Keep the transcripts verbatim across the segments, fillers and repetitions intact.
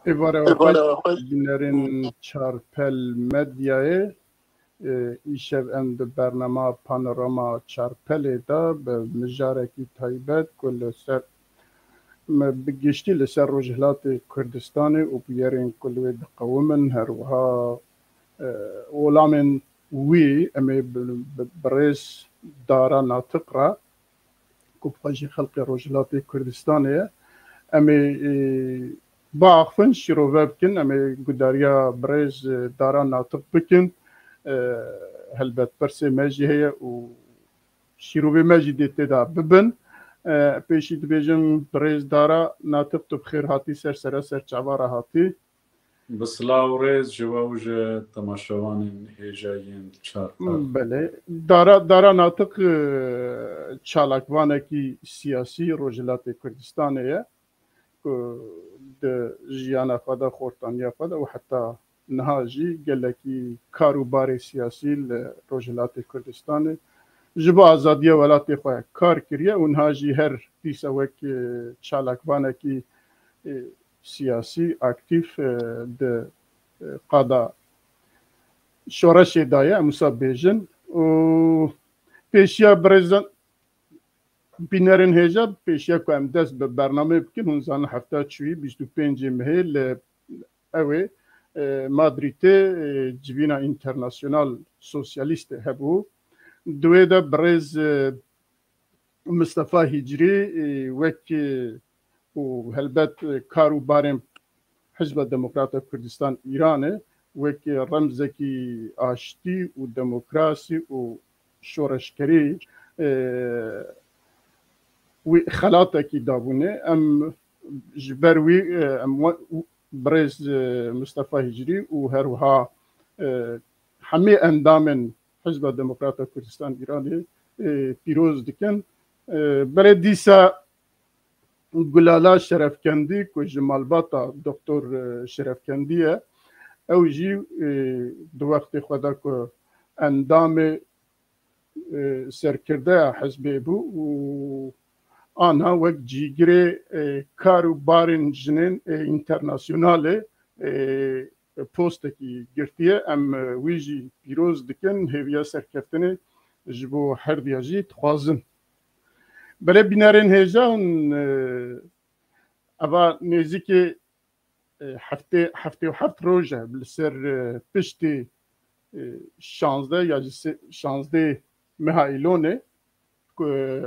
Êvara we xweş, bînerên Çarpel Medyayê. E, îşev em di bernama Panorama Çarpelê de bi mijarekî taybet ku li ser, me bi giştî li ser Rojhilatê Kurdistanê û bûyerên ku li wê diqewimin, her wiha, e, olamên wî em ê bi, bi, bi rêz Dara Natiq re ku bi xwe jî xelkê Rojhilatê Kurdistanê ye. Em ê, e, biaxivin, şîrove bikin, em ê gudariya birêz, e, Dara Natiq bikin. E, helbet pirsê me jî heye û şîrovê me jî dê tê de bibin. E, pêşî dibêjim birêz Dara Natiq, tu bi xêr hatî ser sera ser çava re hatî. Bi silav û rêz ji we û ji temaşevanên hêja yên Çarpel. Belê. Dara, Dara Natiq, e, çalakvanekî siyasî Rojhilatê Kurdistanê ye ku di jiyana xwe de, xortaniya xwe de û heta niha jî gelekî kar û barê siyasî li Rojhilatê Kurdistanê ji bo azadiya welatê xwe kar kiriye û niha jî her dîsa wek, e, çalakvanekî, e, siyasî aktîf, e, di, e, qada şoreşê de ye, em wisa bêjin. Û pêşiya birêzan, bînerên hêja, pêşiya ku em dest bi bernameyê bikin, hûn zanin hefta çûyî, bîst û pêncê mehê li ew ê, e, Madrîdê, e, Civîna Înternasyonal Sosyalîst hebû. Di wê de birêz, e, Mistefa Hicrî, e, wek, e, û helbet, e, kar û barên Hizba Demokrata Kurdistan Îranê wek remzekî aştî û demokrasî û şoreşkerî, e, wî xelatekî dabûne. Em ji ber wî, e, em we, birêz, e, Mistefa Hicrî û her wiha, e, hemî endamên Hizba Demokrata Kurdistan Îranê, e, pîroz dikin. E, belê dîsa Gulala Şerefkendî ku ji malbata Doktor, e, Şerefkendî ye, ew jî, e, di wextê xwe de ku endamê, e, serkirdeya hizbê bû û ana wek cîgirê, e, kar û barên jinên, e, înternasyonalê, e, postekî girtiye. Em, e, wî jî pîroz dikin, hêviya serkeftinê ji bo herdiya jî dixwazin. Belê bînerên hêja hûn, e, eva nêzîkê, e, heftê, heftê û heft roj e li ser, e, piştî, e, şazdeh ya jî se-, şazdeh meha Îlonê ku, e,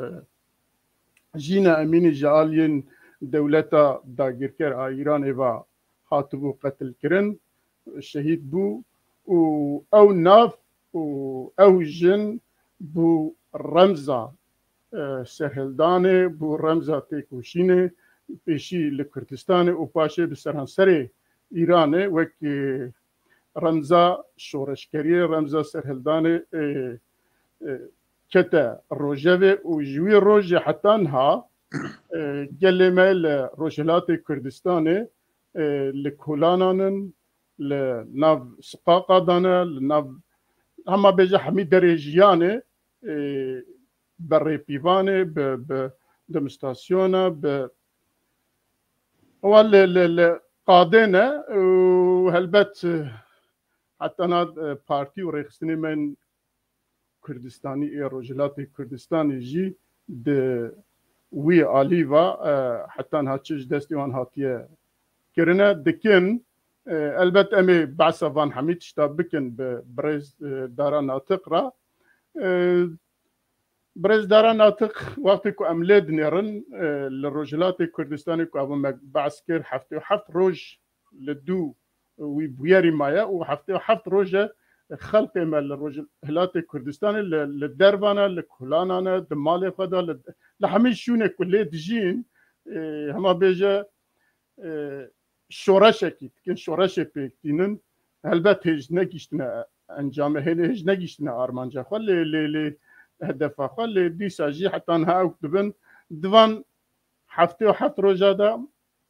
Jîna Emînî ji aliyên dewleta dagirker a Îranê ve hatibû qetilkirin, şehîd bû û ew nav û ew jin bû remza, e, serhildanê, bû remza têkoşînê, pêşî li Kurdistanê û paşê bi seranserê Îranê wek, e, remza şoreşkeriyê, remza serhildanê, e, e, kete rojevê û ji wî rojê heta niha, e, gelê me li Rojhilatê Kurdistanê, e, li kolanan in, li nav siqaqa de ne, li nav hema bêje hemî derê jiyanê, e, bi rêpîvanê, bi, bi demonstrasyona, bi, ewa li, li, li qadê ne û helbet, e, heta na, e, partî û rêxistinê me yên Kurdistanî ê Rojhilatê Kurdistanê jî di wî alî ve, e, heta niha çi ji destê wan hatiye kirine, dikin. E, elbet em ê behsa van hemî tişta bikin bi birêz, e, Dara Natiq re. E, Birêz Dara Natiq, wextê ku em lê dinêrin, e, li Rojhilatê Kurdistanê ku ev me behs kir, heftê û heft roj li dû wî bûyerî maye û heftê û heft roj e xelkê me li Rojhilatê Kurdistanê li, li derva ne, li kolanan e, di malê xwe de, li, li hemî şûnê ku lê dijîn, e, hema bêje, e, şoreşekî dikin, şoreşê pêk tînin. Helbet hêj negihiştine encamê, hênê hêj negihiştine armanca xwe, lê, lê, lê hedefa xwe, lê dîsa jî heta niha ew dibin. Di van heftê û heft roja de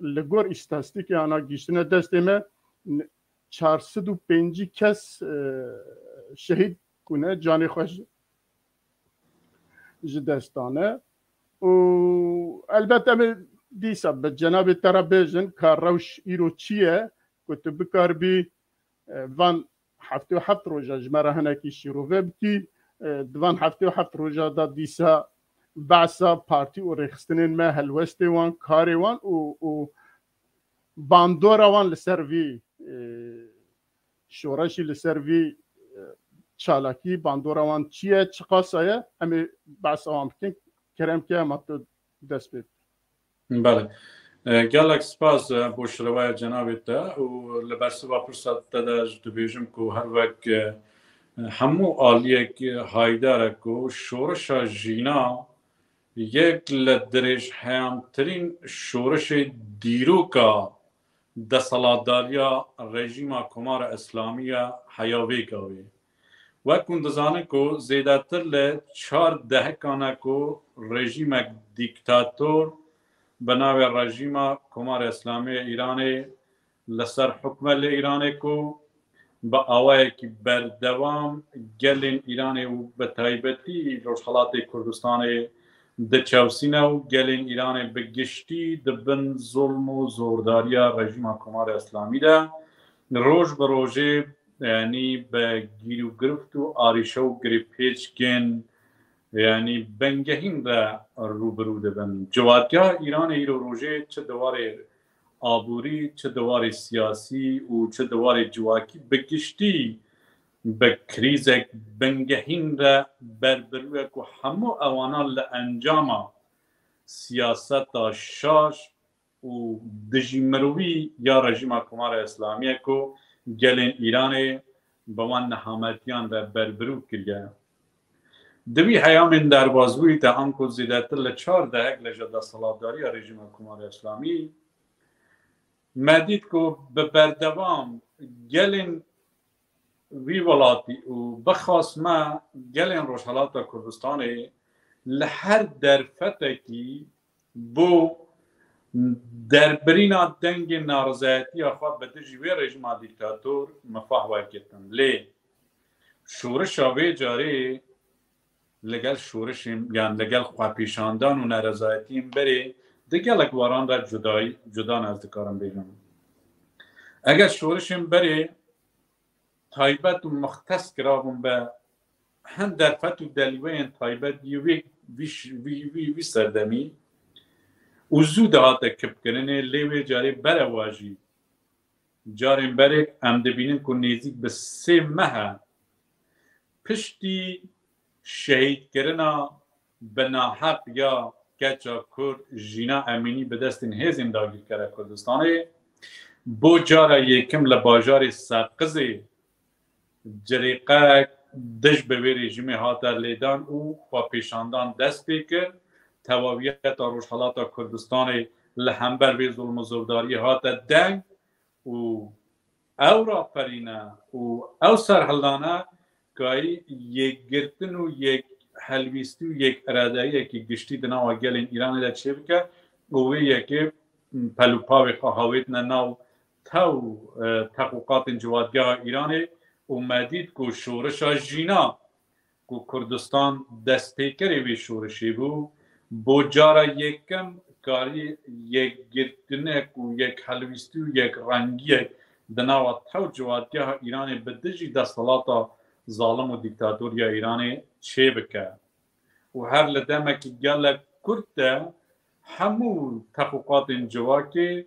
li gor îstatîstîkê ana gihiştine destê me, n-, çar sed û pêncî kes, e, şehîd bûne, canê xwe ji, ji dest dane. Û elbet em ê Dîsa bi cenabê te re bêjin ka rewş îro çi ye ku tu bikaribî, e, van heftê û heft roja ji me re hinekî şîrove bikî, e, di van heftê û heft roja de dîsa behsa partî û rêxistinên me, helwestê wan, karê wan û, û bandora wan li ser vî, e, şoreşî, li ser vî, e, çalakî, bandora wan çi ye, çiqasa ye, em ê behsa wan bikin. Kerem ke, ma tu dest pê bike. Belê. E, gelek spas, e, bo şireweya cenabê te û li bersiva pirsa te de ez dibêjim ku her wek, e, hemû aliyek haydar e ku şoreşa jîna yek li dirêjheyantirîn şoreşê dîroka desthilatdariya rejîma Komara Îslamî ya heya vê gavê. Wek hûn dizanin ku zêdetir li çar dehekan e ku rejîmek dîktator bi navê rejîma Komara Îslamî ya Îranê li ser hukm e li Îranê ku bi awayekî berdewam gelên Îranê û bi taybetî Rojhelatê Kurdistanê diçewsîne û gelên Îranê bi giştî di bin zulm û zordariya rejîma Komara Îslamî de roj bi rojê, yanî bi gîr û girift û arîşe û girêpêçkên, yanî bingehîn re rû bi rû dibin. Civatiya Îranê îro rojê çi di warê aborî, çi di warê siyasî û çi di warê civakî bi giştî bi krîzek bingehîn re ber bi rû ye ku hemû ewana li encama siyaseta şaş û dijî mirovî ya rejîma Komara Îslamî ye ku gelên Îranê bi wan nehametiyan re ber bi rû kiriye. Di wî heyamên derbazbûyî de anku zêdetir li çar dehek li ji desthilatdariya rejîma Komara Îslamî me dît ku bi berdewam gelên wî welatî û bixas me gelên Rojhelata Kurdistanê li her derfetekî bo derbirîna dengê narizayetiya xwe bi dijî wê rejîma dîktator mifah wergirtin. Lê şoreşa vê carê li gel şoreşên, yan li gel xwepêşandan û nerezayetiyên berê di gelek waran re cudayî, cudan ez dikarim bêjim. Eger şoreşên berê taybet û mixtes kirabûn be hin derfet û delîweyên taybet yê wê, vî ş-, vî, vî, vî serdemî û zû dihate kipkirinê, lê wê carê berewajî carên berê em dibînin ku nêzîk bi sê meh e piştî şehîdkirina bi naheq ya keça Kurd Jîna Emînî bi destên hêzên dagîrkera Kurdistanê bo cara yekim li bajarê Seqizê cirêqek dij bi wê rejîmê hate lêdan û xwepêşandan dest pê kir. Tewawiyeta Rojhelata Kurdistanê li hember vê zulm û zordariyê hate deng û ew raperîne û ew serhildane kayî yekgirtin û yekhelwîstî û yekîradeyiyekî giştî di nava gelên Îranê de çêbike û wê yekê pelûpavê xwe hawêtine nav tew, e, teqûqatên civatgeha Îranê û me dît ku şoreşa jîna ku Kurdistan destpêkerê vê şoreşê bû, bo cara yekem karî yekgirtinek û yekhelwîstî û yekrengiyek di nava tew civatgeha Îranê bi dijî desthilata zalim û dîktatoriya Îranê çêbike. Û her li demekî gelek kurt de hemû teqûqatên civakê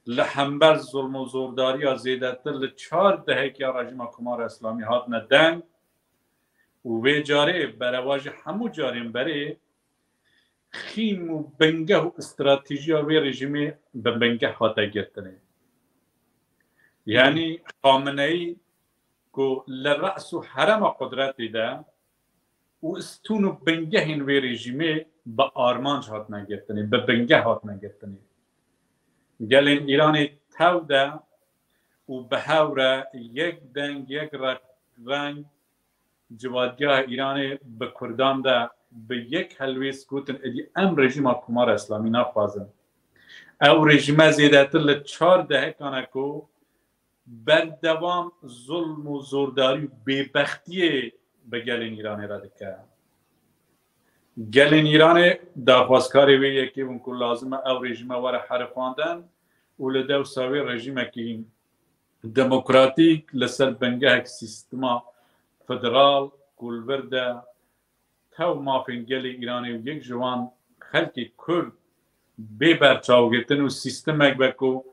li hember zulm û zordariya zêdetir li çar dehek ya rejîma Komara Îslamî hatine deng û vê carê berewajî hemû carên berê xîm û bingeh û stratejiya vê rejîmê bi bingeh hate girtinê. Yanî Xameneî ku li re's û herema qudretê de û stûn û bingehên vê rejîmê bi armanc hatine girtinê, bi bingeh hatine girtinê. Gelên Îranê tev de û bi hev re yek deng, yek re-, reng civatgeha Îranê bi Kurdan de bi yek helwêst gotin, êdî em rejîma Komara Îslamî naxwazin. Ew rejîme zêdetir li çar dehekan e ku berdewam zulm û zordarî û bêbextiyê bi gelên Îranê re dike. Gelên Îranê daxwazkarê wê yekê bûn ku lazim e ew rejîme were herifandin û li dewsa wê rejîmekî demokratîk li ser bingehek sîstema federal ku li vir de tew mafên gelê Îranê û yek ji wan xelkê Kurd bê berçavgirtin û sîstemek be ku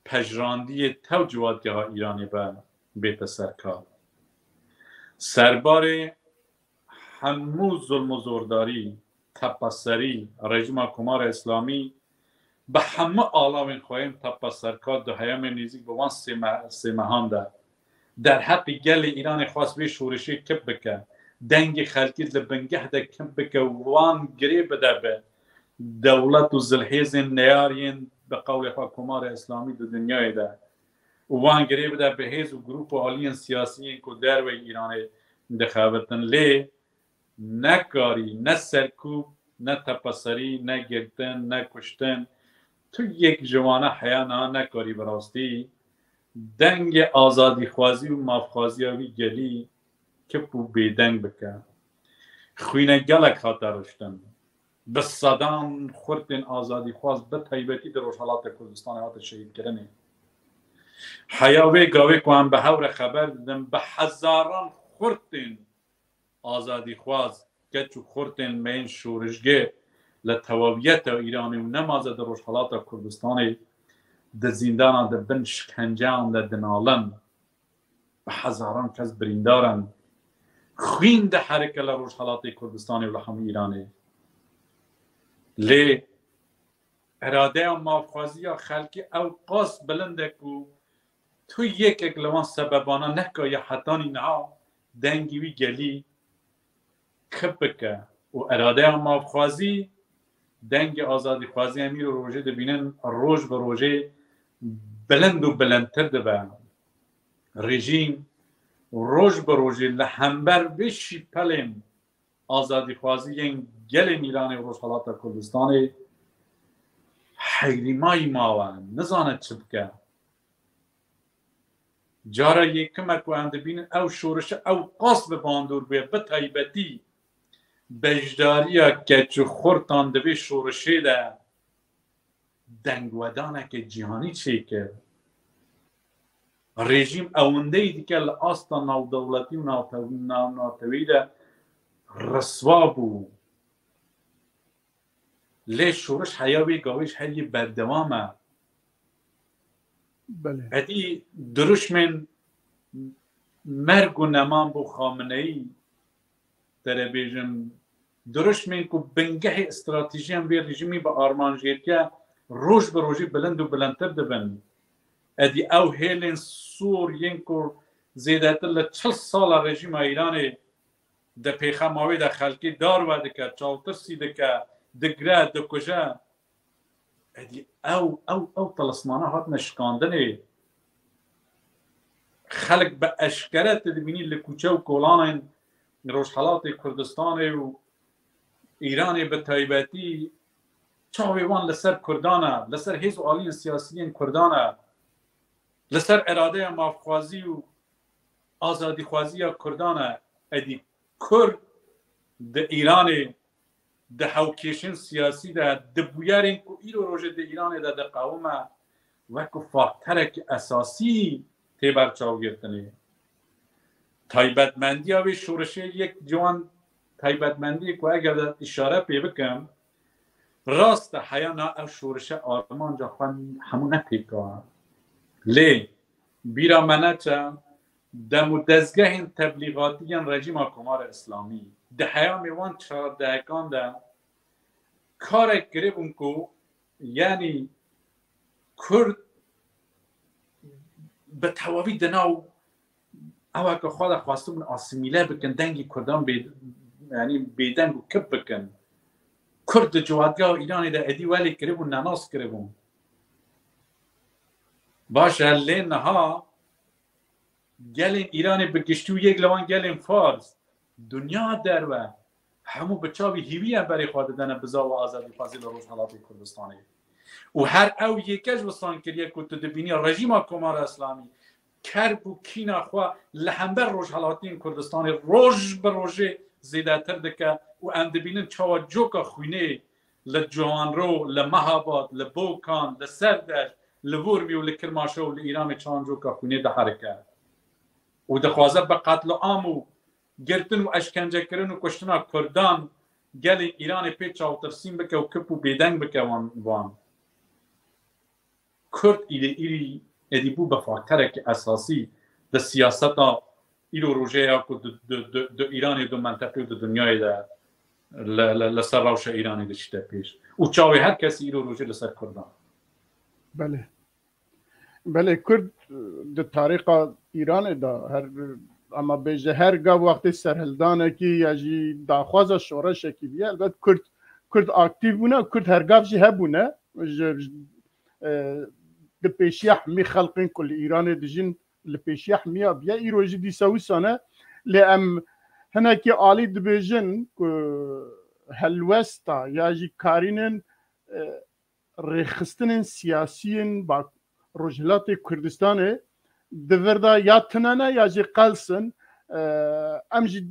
pejirandiyê tev ciwatgeha Îranê be bête ser kar. Serbarê hemû zulm û zordarî, tepeserî, rejîma Komara Îslamî bi hemû alawên xwe yên tepeserkar di heyamên nêzîk bi wan sê me-, sê mehan de derheqî gelê Îranê xwest vê şorişê kip bike, dengê xelkê li bingeh de kip bike û wan girê bide bi dewlet û zilhêzên neyar yên bi qewlê xwe Komara Îslamî di dinyayê de û wan girê bide bi hêz û grûp û aliyên siyasî yên ku derveyî Îranê dixebitin. Lê nekarî, ne serkûb, ne tepeserî, ne girtin, ne kuştin, tu yek ji wana heya niha nekarî bi rastî dengê azadîxwazî û mafxwaziya wî gelî kip û bêdeng bike. Xwîne gelek hate riştin. Bi sedan xurtên azadîxwaz, bi taybetî di Rojhelata Kurdistanê, hate şehîdkirinê. Heya wê gavê ku em bi hev re xeber didin, bi hezaran xurtên azadîxwaz, keç û xurtên me yên şorişgê li tewaviyeta Îranê û nemaze di Rojhelata Kurdistanê di zîndana de bin şkenceyan de dinalin. Bi hezaran kes birîndar in. Xwîn diherike li Rojhelatê Kurdistanê û li hemû Îranê. Lê iradeya mafxwaziya xelkê ew qas bilind e ku tu yekek li wan sebebana nekaye hetanî niha dengê wî gelî kip bike û iradeya mafxwazî, dengê azadîxwazî em îro rojê dibînin, roj bi rojê bilind û bilindtir dibe. Rejîm roj bi rojê li hember vê şîpelên azadîxwazî yên gelên Îranê û Rojhelata Kurdistanê heyrîmayî mawe, nizane çi bike. Cara yekim e ku em dibînin ew şorişe ew qas bi bandor bûye, bi taybetî beşdariya keç û xurtan di vê şorişê de dengwedaneke cîhanî çêkir. Rejîm ewindeyî dike li asta navdewletî û navtew-, nav-, navneteweyî de riswa bû. Lê şoriş heya wê gavê ji her yê berdewam e. Belê. Êdî dirûşmên merg û neman bo Xameneyî, te re bêjim, dirûşmên ku bingehê stratejiyên vê rejîmî bi armanc girtiye, roj bi rojî bilind û bilindtir dibin. Êdî ew hêlên sor yên ku zêdetir li çil sala rejîma Îranê di pêxema wê de xelkê dar vedike, çawtirsî dike, digire, dikuje. Êdî ew, ew, ew tilismana hatine şikandinê. Xelk bi eşkere tu dibînî li kûçe û kolanên Rojhelatê Kurdistanê û Îranê bi taybetî çavê wan li ser Kurdan e, li ser hêz û aliyên siyasî yên Kurdan e, li ser îradeya mafxwazî û azadîxwaziya Kurdan e. Êdî Kurd di Îranê di hewkêşên siyasî de, di bûyerên ku îro rojê di Îranê de diqewime, wekî faktorekî esasî tê berçavgirtinê. Taybetmendiya wê şorişê, yek ji wan taybetmendiyê ku eger de îşare pê bikim, rast e, heya niha ew şorişe armanca xwe hemû nepêka. Lê bîra me neçe, dem û dezgehên teblîxatî yên rejîma Komara Îslamî di heyamê wan çardehekan de karek kiribûn ku, yanî Kurd bi tewavî di nav eweke xwe de xwestibûn asîmîle bikin, dengî Kurdan bê-, yanî bêdeng û kip bikin. Kurd di ciwatgeha Îranê de êdî welê kiribûn, nenas kiribûn. Baş e, lê niha gelên Îranê bi giştî û yek li wan gelên Fars, dinya derve, hemû bi çavî hîvî em berê xwe didene bizav û azadîxwazî li Rojhelatê Kurdistanê. Û her ew yeke ji wisan kiriye ku tu dibînî rejîma Komara Îslamî kerb û kîna xwe li hember rojhelatiyên Kurdistanê roj bi rojê zêdetir dike û em dibînin çawa coka xwînê li Ciwanro, li Mehabad, li Bokan, li Serdeş, li Vormî û li Kirmaşe û li Îranê çawan coka xwînê diherike û dixwaze bi qetliam û girtin û eşkencekirin û kuştina Kurdan gelê Îranê pê çawtirsîn bike û kip û bêdeng bike wan. wan. Kurd îlê îrî êdî bû bi fakterekî esasî di siyaseta îro rojê ya ku di, di, di, di Îranê û di menteqê û di dinyayê de li, li, li ser rewşa Îranê diçîte pêş. Û çavê her kesî îro rojê li ser Kurdan. Belê. Belê Kurd di tarîxa Îranê de her, ama bêje her gav wextê serhildanekî ya jî daxwaza şoreşekî bûye, elbet Kurd Kurd aktîf bûne, Kurd her gav jî hebûne. Ji, ji, e, di pêşiya hemî xelqên ku li Îranê dijîn li pêşiya hemiya biye, îro jî dîsa wisa ne. Lê em hinekî alî dibêjin ku helwesta ya jî karînên, e, rêxistinên siyasiyên ba Rojhilatê Kurdistanê di vir de ya tune ne ya jî qels in. E, em jî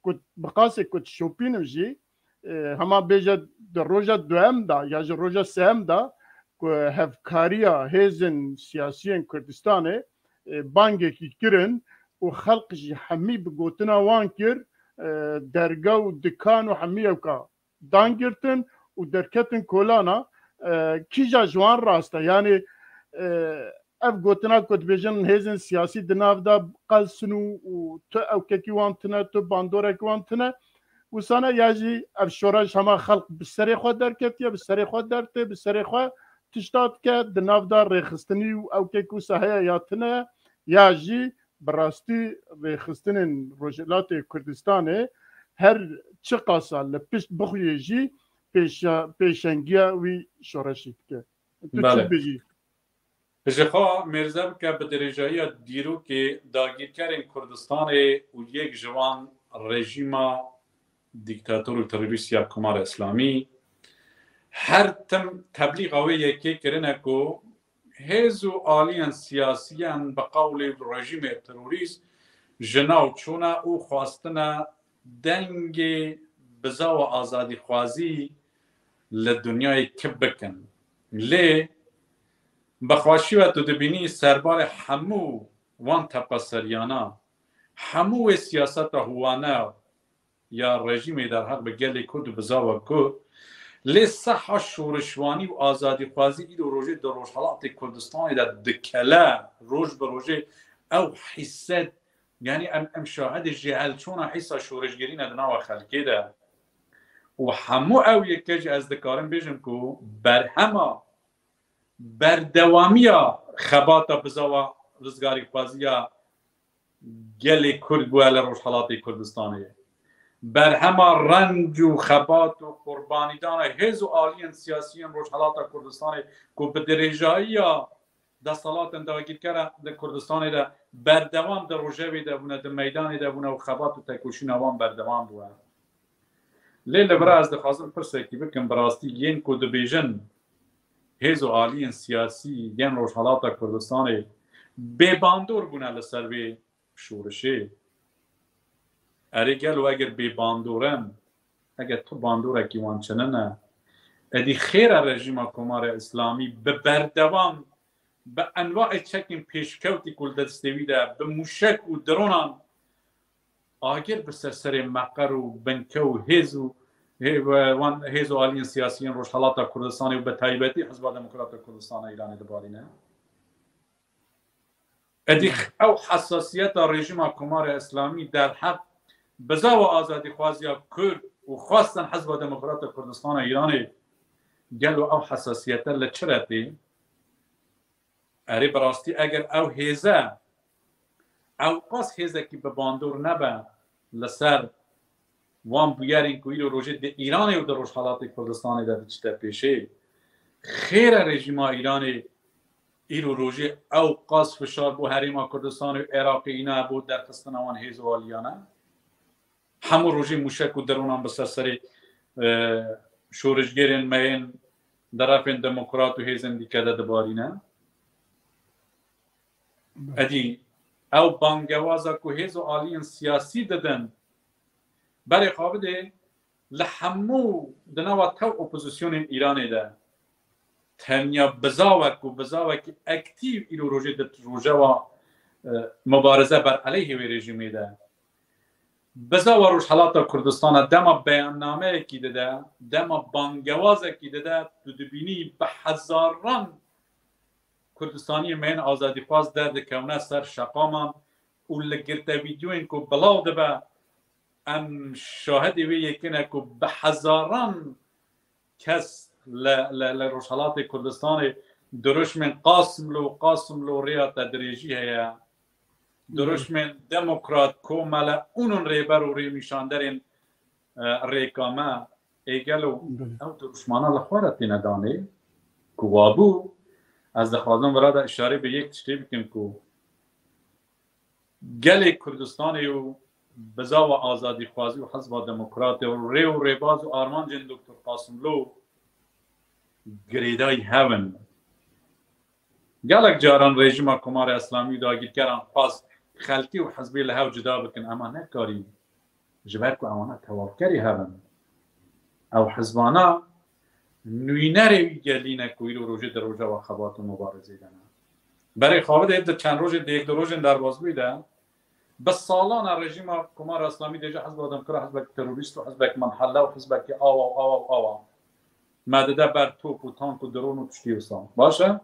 ku bi qasê ku dişopînim jî, e, hema bêje di roja duem de ya jî roja sêyem de ku hevkariya hêzên siyasiyên Kurdistanê, e, bangekî kirin û xelq jî hemî bi gotina wan kir, e, derge û dikan û hemî ewka dan girtin û derketin kolana, e, kîja ji wan rast e? Yanî, e, ev gotina ku dibêjin hêzên siyasî di nav de qels in û, û tu ewkekî wan tune, tu bandorekî wan tune, wisa ne ya jî ev şoreş hema xelq bi serê xwe derketiye, bi serê xwe dertê, bi serê xwe tişta dike, di nav de rêxistinî û ewkek wisa heye ya tune, ya jî bi rastî rêxistinên Rojhilatê Kurdistanê her çiqasa li pişt bixuyê jî pêşa-, pêşengiya wî şoreşî dike. Tu çi Belê. dibêjî? Ji xwe mêrze bike bi dirêjayiya dîrokê dagîrkerên Kurdistanê û yek ji wan rejîma dîktator û terorîst ya Komara Îslamî her tim teblîxa wê yekê kirine ku hêz û aliyên siyasiyen bi qewlê rejîmê terorîst ji nav çûne û xwestine dengê bizawa azadîxwazî li dinyayê kip bikin. Lê bi xweşî we tu dibînî serbarê hemû wan tepeseriyana, hemû wê siyaseta huwane ya rejîmê derheq bi gelê Kurd û bizava Kurd, lê seha şorişvanî û azadîxwazî îro rojê di Rojhelatê Kurdistanê de dikele, roj bi rojê ew hîset, yanî em, em şahidê jêhelçûna hîsa şorişgerî ne di nava xelkê de. Û hemû ew yeke jî ez dikarim bêjim ku berhema berdewamiya xebata bizava rizgarîxwaziya gelê Kurd bûye li Rojhelatê Kurdistanê. Berhema renc û xebat û qurbanîdana hêz û aliyên siyasiyên Rojhelata Kurdistanê ku bi dirêjayiya desthilatên dagîrkere li Kurdistanê de berdewam di rojevê de bûne, di meydanê de bûne û xebat û tekoşîna wan berdewam bûye. Lê li vir ez dixwazim pirsekî bikim, bi rastî yên ku dibêjin hêz û aliyên siyasî yên Rojhelata Kurdistanê bêbandor bûne li ser vê şorişê. Erê gelo eger bêbandor in, eger tu bandorekî wan çinine, edî xêr e rejîma Komara Îslamî bi berdewam, bi enwaê çekên pêşkewtî ku li destê wî de, bi mûşek û dronan agir bi ser serê meqer û binke û hêz û hê-, wan hêz û aliyên siyasiyên Rojhelata Kurdistanê û bi taybetî Hizba Demokrata Kurdistana Îranê dibarîne. Edî ew hesasiyeta rejîma Komara Îslamî derheq bizava azadîxwaziya Kurd û xwestin Hizba Demokrata Kurdistana Îranê, gelo ew hesasiyete li çi re tê? Erê bi rastî eger ew hêze, ew qas hêzekî bi bandor nebe li ser wan bûyerên ku îro rojê di Îranê û di Rojhelatê Kurdistanê de diçite pêşê, xêr e rejîma Îranê îro rojê ew qas fişar bo Herêma Kurdistanê û Iraqê îne bo derxistina wan hêz û aliyane? Hemû rojê mûşek û dronan bi ser serê, e, şorişgerên me yên di refên demokrat û hêzên dîke de dibarîne. Edî ew bangewaza ku hêz û aliyên siyasî didin, Berê xwe bidê, li hemû di nava tev opozisyonên Îranê de tenya bizawek û bizawekî aktîv îro rojê di rojeva, e, mubareze ber eleyhê wê rejîmê de. Bizawa Rojhelata Kurdistana dema beyannameyekî dide, dema bangewazekî dide, tu dibînî bi hezaran Kurdistaniyên me yên azadîxwaz derdikevne ser şeqaman û li girte vîdeoyên ku belav dibe, em şahidê wê yekê ne ku bi hezaran kes li, li, li Rojhelatê Kurdistanê dirûşmên Qasimlo, Qasimlo rêya te dirêjî heye. Dirûşmên demokrat, komele, ûnun rêber û rênîşanderên, e, rêka me. Ê gelo Belê. Ew dirûşmana li xwe re têne danê ku wabû? Ez dixwazim vira de îşare bi yek tiştê bikim ku gelê Kurdistanê û bizava azadîxwazî û Hizba Demokratê û rê û rêbaz û armancên Doktor Qasimlo girêdayî hev in. Gelek caran rejîma Komara Îslamî û dagîrkeran xwest xelkî û hizbê li hev cuda bikin, ema nekarî, ji ber ku ewana tewalkerî hev in. Ew hizbana nûnerê wî gelî ne ku îro rojê di rojeva xebat û mubarezê de ne. Berê xwe bidê, di çend rojên, di yek du rojên derbasbûyî de, bi salan e rejîma Komara Îslamî dê ji Hizba Demokrat hizbek terorîst û hizbek menhelle û hizbekî awa û awa û awa me dide ber top û tank û dron û tiştî wisa. Baş e?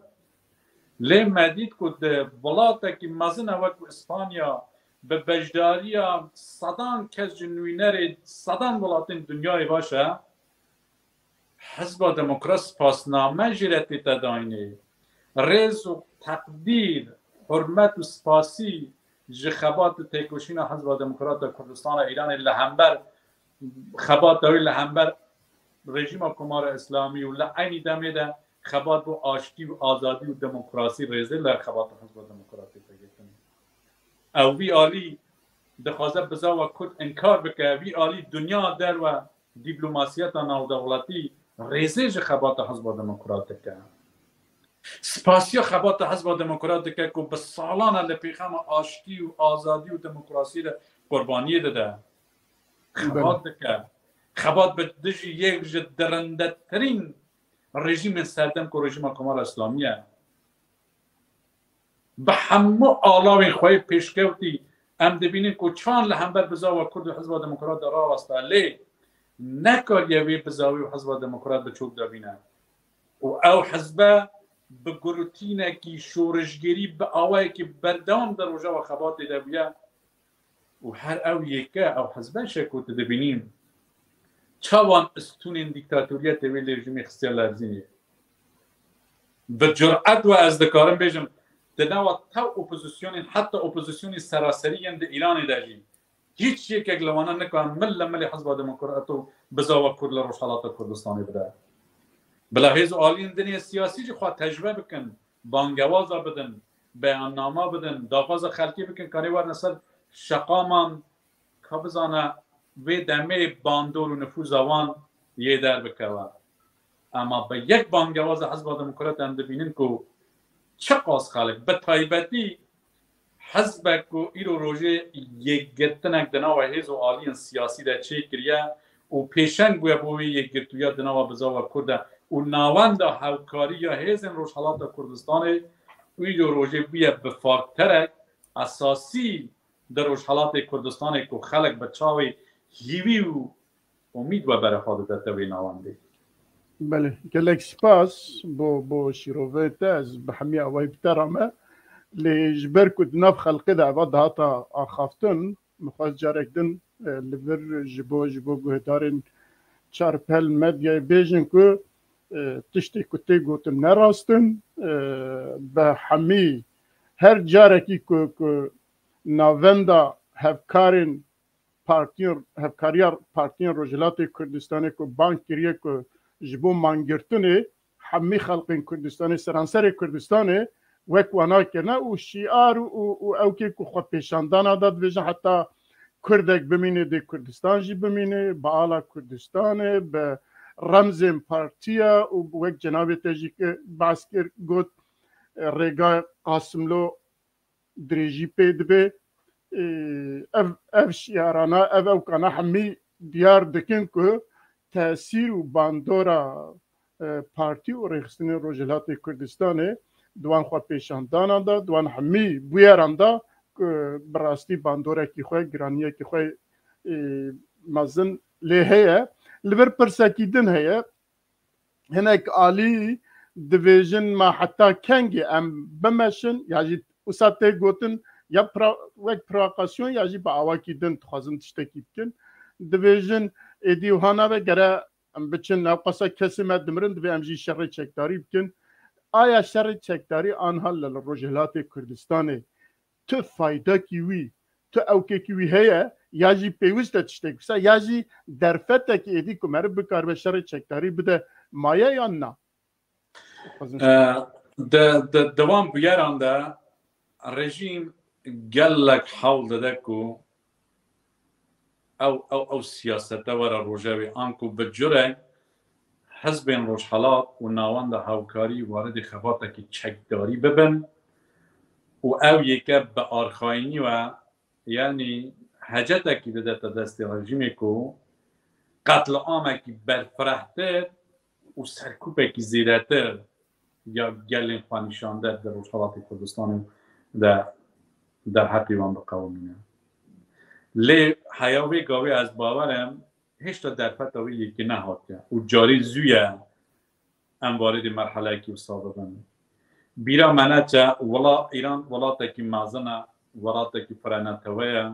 Lê me dît ku di welatekî mezin e wekî Îspanya, bi beşdariya sedan kes ji nûnerê sedan welatên dinyayê, baş e, Hizba Demokrat spasname jê re tête dayînê. Rêz û teqdîr, hurmet û spasî ji xebat û têkoşîna Hizba Demokrat a Kurdistana Îranê li hember xebata wê li hember rejîma Komara Îslamî û li eynî demê de xebat bo aştî û azadî û demokrasî rêzê li xebata Hizba Demokratê vegirin. Ew vî alî dixwaze bizawa Kurd inkar bike, vî alî dinya derve dîplomasiyeta navdewletî rêzê ji xebata Hizba Demokrat dike. Spasiya xebata Hizba Demokrat dike ku bi salan e li pêxema aştî û azadî û demokrasiyê de qurbaniyê dide. Xebat Belê. dike. Xebat bi dijî yek ji dirindetirîn rejîmên serdem ku rejîma Komara Îslamî ye. Bi hemû alavên xwe yê pêşkewtî em dibînin ku çawan li hember bizava Kurd û Hizba Demokrat de rawesta, lê nekariye wê bizawî û Hizba Demokrat bi çok de bîne. Û ew hizbe bi gurutînekî şorişgerî, bi awayekî berdewam di rojeva xebatê de bûye. Û her ew yeke, ew hizbe şe ku tu dibînî çawan stûnên dîktatoriyetê wê lêjimî xistiye lerzînê. Bi curet we ez dikarim bêjim, di nava tev opozisyonên, heta opozisyonên seraserî yên di Îranê de jî, hîç yekek li wana nikare mil li milê Hizba Demokrat û bizava Kurd li Rojhelata Kurdistanê bide. Bila hêz û aliyên din ê siyasî jî xwe tecrube bikin, bangewaza bidin, beyannama bidin, daxwaza xelkê bikin, karê werine ser şeqaman, ka bizane vê demê bandor û nifûza wan yê derbikeve. Ema bi yek bangewaza Hizba Demokrat em dibînin ku çiqas xelk, bi taybetî hizbek ku îro rojê yekgirtinek di nava hêz û aliyên siyasî de çêkiriye û pêşeng bûye bo wê yekgirtûya di nava bizava Kurd de û navenda hevkariya hêzên Rojhelata Kurdistanê îro rojê bûye bi fakterek esasî di Rojhelatê Kurdistanê ku xelk bi çavê hîvî û umîd we berê xwe didete wê navendê. Belê, gelek spas bo, bo şîrovê te, ez bi hemî awayî bi te re me. Lê ji ber ku di nav xelkê de eva dihata axaftin, min xwest carek din, e, li vir ji bo, ji bo guhdarên Çarpel Medyayê bêjin ku, e, tiştê ku tê gotin ne rast in, e, bi hemî her carekî ku, ku navenda hevkarên partiyên, hevkariya partiyên Rojhilatê Kurdistanê ku bang kiriye ku ji bo mangirtinê hemî xelkên Kurdistanê, seranserê Kurdistanê wek wana kirine û şiar û, û, û ewkê ku xwe pêşandana da dibêjin heta Kurdek bimîne dê Kurdistan jî bimîne, bi ala Kurdistanê, bi remzên partiya û wek cenabê te jî ki behs kir, got, rêga Qasimlo dirêjî pê dibe. Ê, ev, ev şiarana, ev ewkana hemî diyar dikin ku tesîr û bandora, e, partî û rêxistinên Rojhilatê Kurdistanê di wan xwepêşandanan de, di wan hemî bûyeran de, e, bi rastî bandorekî xwe, giraniyekî xwe, e, mezin lê heye. Li vir pirsekî din heye. Hinek alî dibêjin, ma heta kengê em bimeşin, ya jî wisa tê gotin, ya pra-, wek provokasyon ya jî bi awakî din dixwazin tiştekî bikin. Dibêjin, êdî wiha nabe, gere em biçin, ewqasa kesê me dimirin, divê em jî şerê çekdarî bikin. Aya şerê çekdarî anha li, li Rojhilatê Kurdistanê tu faydakî wî, tu ewkekî wî heye, ya jî pêwîst e tiştek wisa, ya jî derfetekî êdî ku meriv bikaribe şerê çekdarî bide maye yan na? Dixwazim E, di, di, di wan bûyeran de rejîm gelek hewl dide ku ew, ew, ew siyasete were rojevê, anku bi curek hizbên Rojhelat û navenda hevkarî waridê xebatekî çekdarî bibin û ew yeke bi arxayînî we, yanî hecetekî bidete destê rejîmê ku qetliamekî berfirehtir û serkûpekî zêdetir ya gelên xwenîşander di Rojhelatê Kurdistanê de derheqî wan biqewimîne. Lê heya wê gavê ez bawer im hêşta derfeta wê yekê nehatiye û carî zû ye em waridê merheleyekî wisa bibin. Bîra me neçe, wela-, Îran welatekî mezin e, welatekî firenetewe ye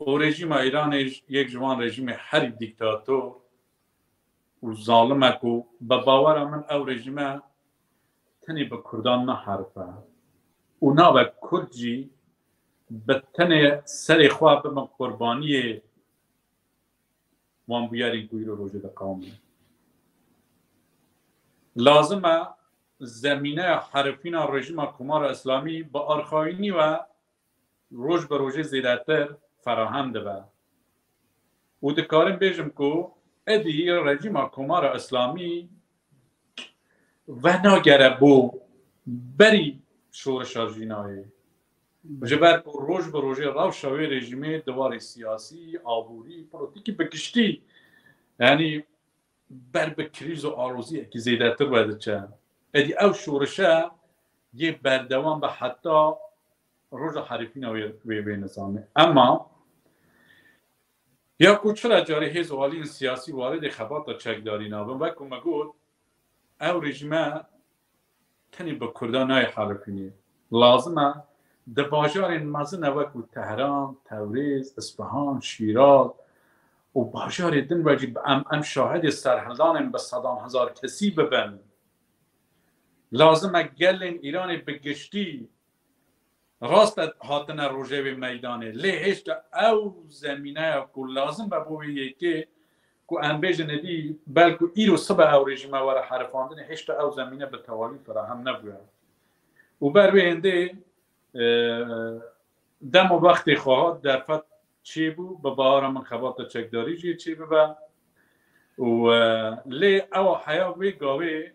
û rejîma Îranê j-, yek ji wan rejîmê herî dîktator û zalim e ku bi bawera min ew rejîme tenê bi Kurdan naherife û nabe Kurd jî bi tenê serê xwe bibin qurbaniyê wan bûyerên ku îro rojê diqewimînin. Lazim e zemîneya herifîna rejîma Komara Îslamî bi arxayînî we roj bi rojê zêdetir ferahem dibe. Û dikarim bêjim ku êdî rejîma Komara Îslamî venagere bo berî şorişa jînayê. Ji ber ku roj bi rojê rewşa wê rejîmê di warê siyasî, aborî, polîtîkî bi giştî, yanî ber bi krîz û aloziyekî zêdetir wediçe. Êdî ew şorişe yê berdewam be heta roja herifîna wê, wê, wê nizamê. Ema ya ku çira carê hêz û aliyên siyasî waridê xebata çekdarî nabin, wek ku me got, ew rejîme tenê bi Kurdan nayê herifînê. Lazim e di bajarên mezin e wekû Tehran, Tewrêz, Isfahan, Şîraz û bajarê din ve jî em, em şahidê serhildanên bi sedan hezar kesî bibin. Lazim e gelên Îranê bi giştî rast e hatine rojevê meydanê, lê hêşta ew zemîneya ku lazim be bo wê yekê ku em bêjin êdî belku îro sibe ew rejîme were herifandinê, hêşta ew zemîne bi tewalî firahem nebûye. Û ber wê hêndê, e, dema wextê xwe hat, derfet çêbû, bi bawera min xebata çekdarî jê çêbibe. Û, e, lê ewa heya wê gavê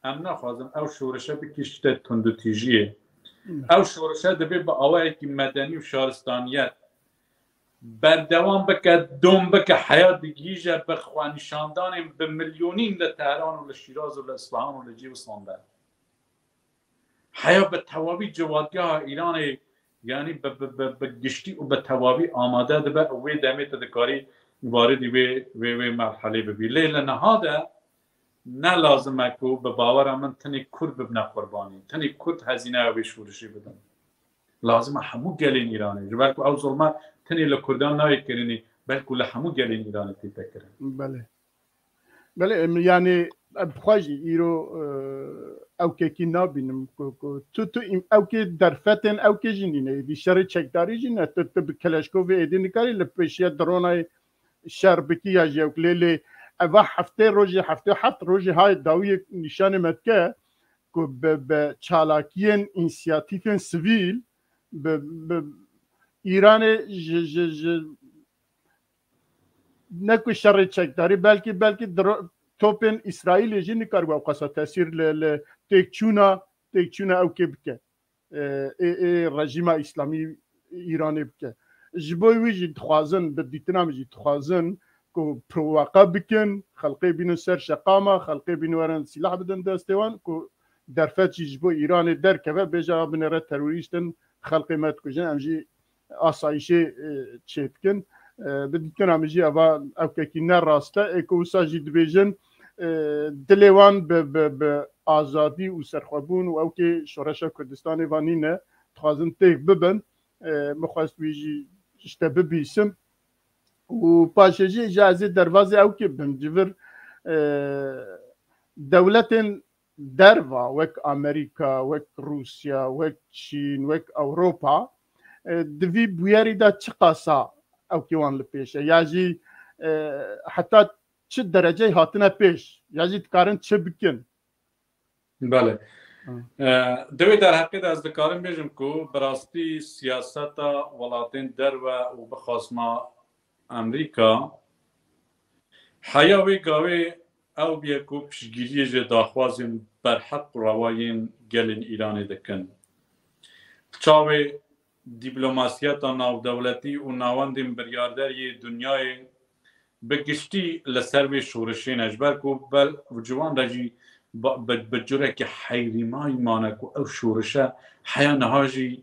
em naxwazin ew şorişe bikişte tundûtîjiyê. Hmm. Ew şorişe divê bi awayekî medenî û şaristaniyet berdewam bike, dom bike, heya digihîje bi xwenîşandanên bi milyonîn li Tehran û li Şîraz û li Isfahan û li cî wisan de. Heya bi tewavî civatgeha Îranê, yanî bi, bi, bi, bi giştî û bi tewavî amade dibe û wê demê tu dikarî waridî wê, wê, wê merhelê bibî. Lê li niha de ne lazim e ku bi bawera min tenê Kurd bibine qurbanî, tenê Kurd hezîneya wê şorişê bidin. Lazim e hemû gelên Îranê, ji ber ku ew zulme tenê li Kurdan nayê kirinê, belku li hemû gelên Îranê tête kirin. Belê. Belê, em, yanî, em bi xwe jî îro, e, ewkekî nabînim ku, ku tu, tu îm-, ewkê derfetên ewkê jî nîne, êdî şerê çekdarî jî ne, tu, tu bi keleşkovê êdî nikarî li pêşiya dronayê şer bikî ya jî ewk lê, lê eva heftê rojê, heftê û heft rojê hayê dawiyê nîşanê me dike ku bi, bi çalakiyên însiyatîfên sivîl, bi, bi Îranê ji, ji, ji ne ku şerê çekdarî, belkî, belkî dro-, topên Îsraîlê jî nikaribe ew qasa tesîr li, li têkçûna, têkçûna ewkê bike. E, ê, ê rejîma Îslamî Îranê bike. Ji bo wî jî dixwazin, bi dîtina min jî dixwazin ku provoka bikin, xelkê bînin ser şeqama, xelkê bînin werin sîlah bidin destê wan, ku derfet jî ji bo Îranê derkeve, bêje a binêre terorîst in, xelkê me dikujin, em jî asayîşê, e, çêdikin. E, bi dîtina min jî eva ewkekî ne rast e, ê ku wisa jî dibêjin, e, dilê wan bi, bi, bi azadî û serxwebûn û ewkê şoreşa Kurdistanê van nîne, dixwazin têk bibin. E, min xwest wî jî ji te bibîsim. Û paşê jî ji ez ê derbazê ewkê bim. Ji vir, e, dewletên derva wek Amerîka, wek Rûsya, wek Çîn, wek Ewropa, e, di vî bûyerî de çiqasa ewkê wan li pêş e? Ya jî, e, heta çi dereceyê hatine pêş? Ya jî dikarin çi bikin? Belê. Hı. E, di wê derheqê de ez dikarim bêjim ku bi rastî siyaseta welatên derve û bixwazma Amerîka heya wê gavê ew bûye ku piştgiriyê ji daxwazên berheq û rewa yên gelên Îranê dikin. Çawê dîplomasiyeta navdewletî û navendên biryarder yê dinyayê bi giştî li ser vê şorişê ne, ji ber ku bel ciwan re jî ba-, bi, bi curekî heyrîmayî mane ku ew şorişe heya niha jî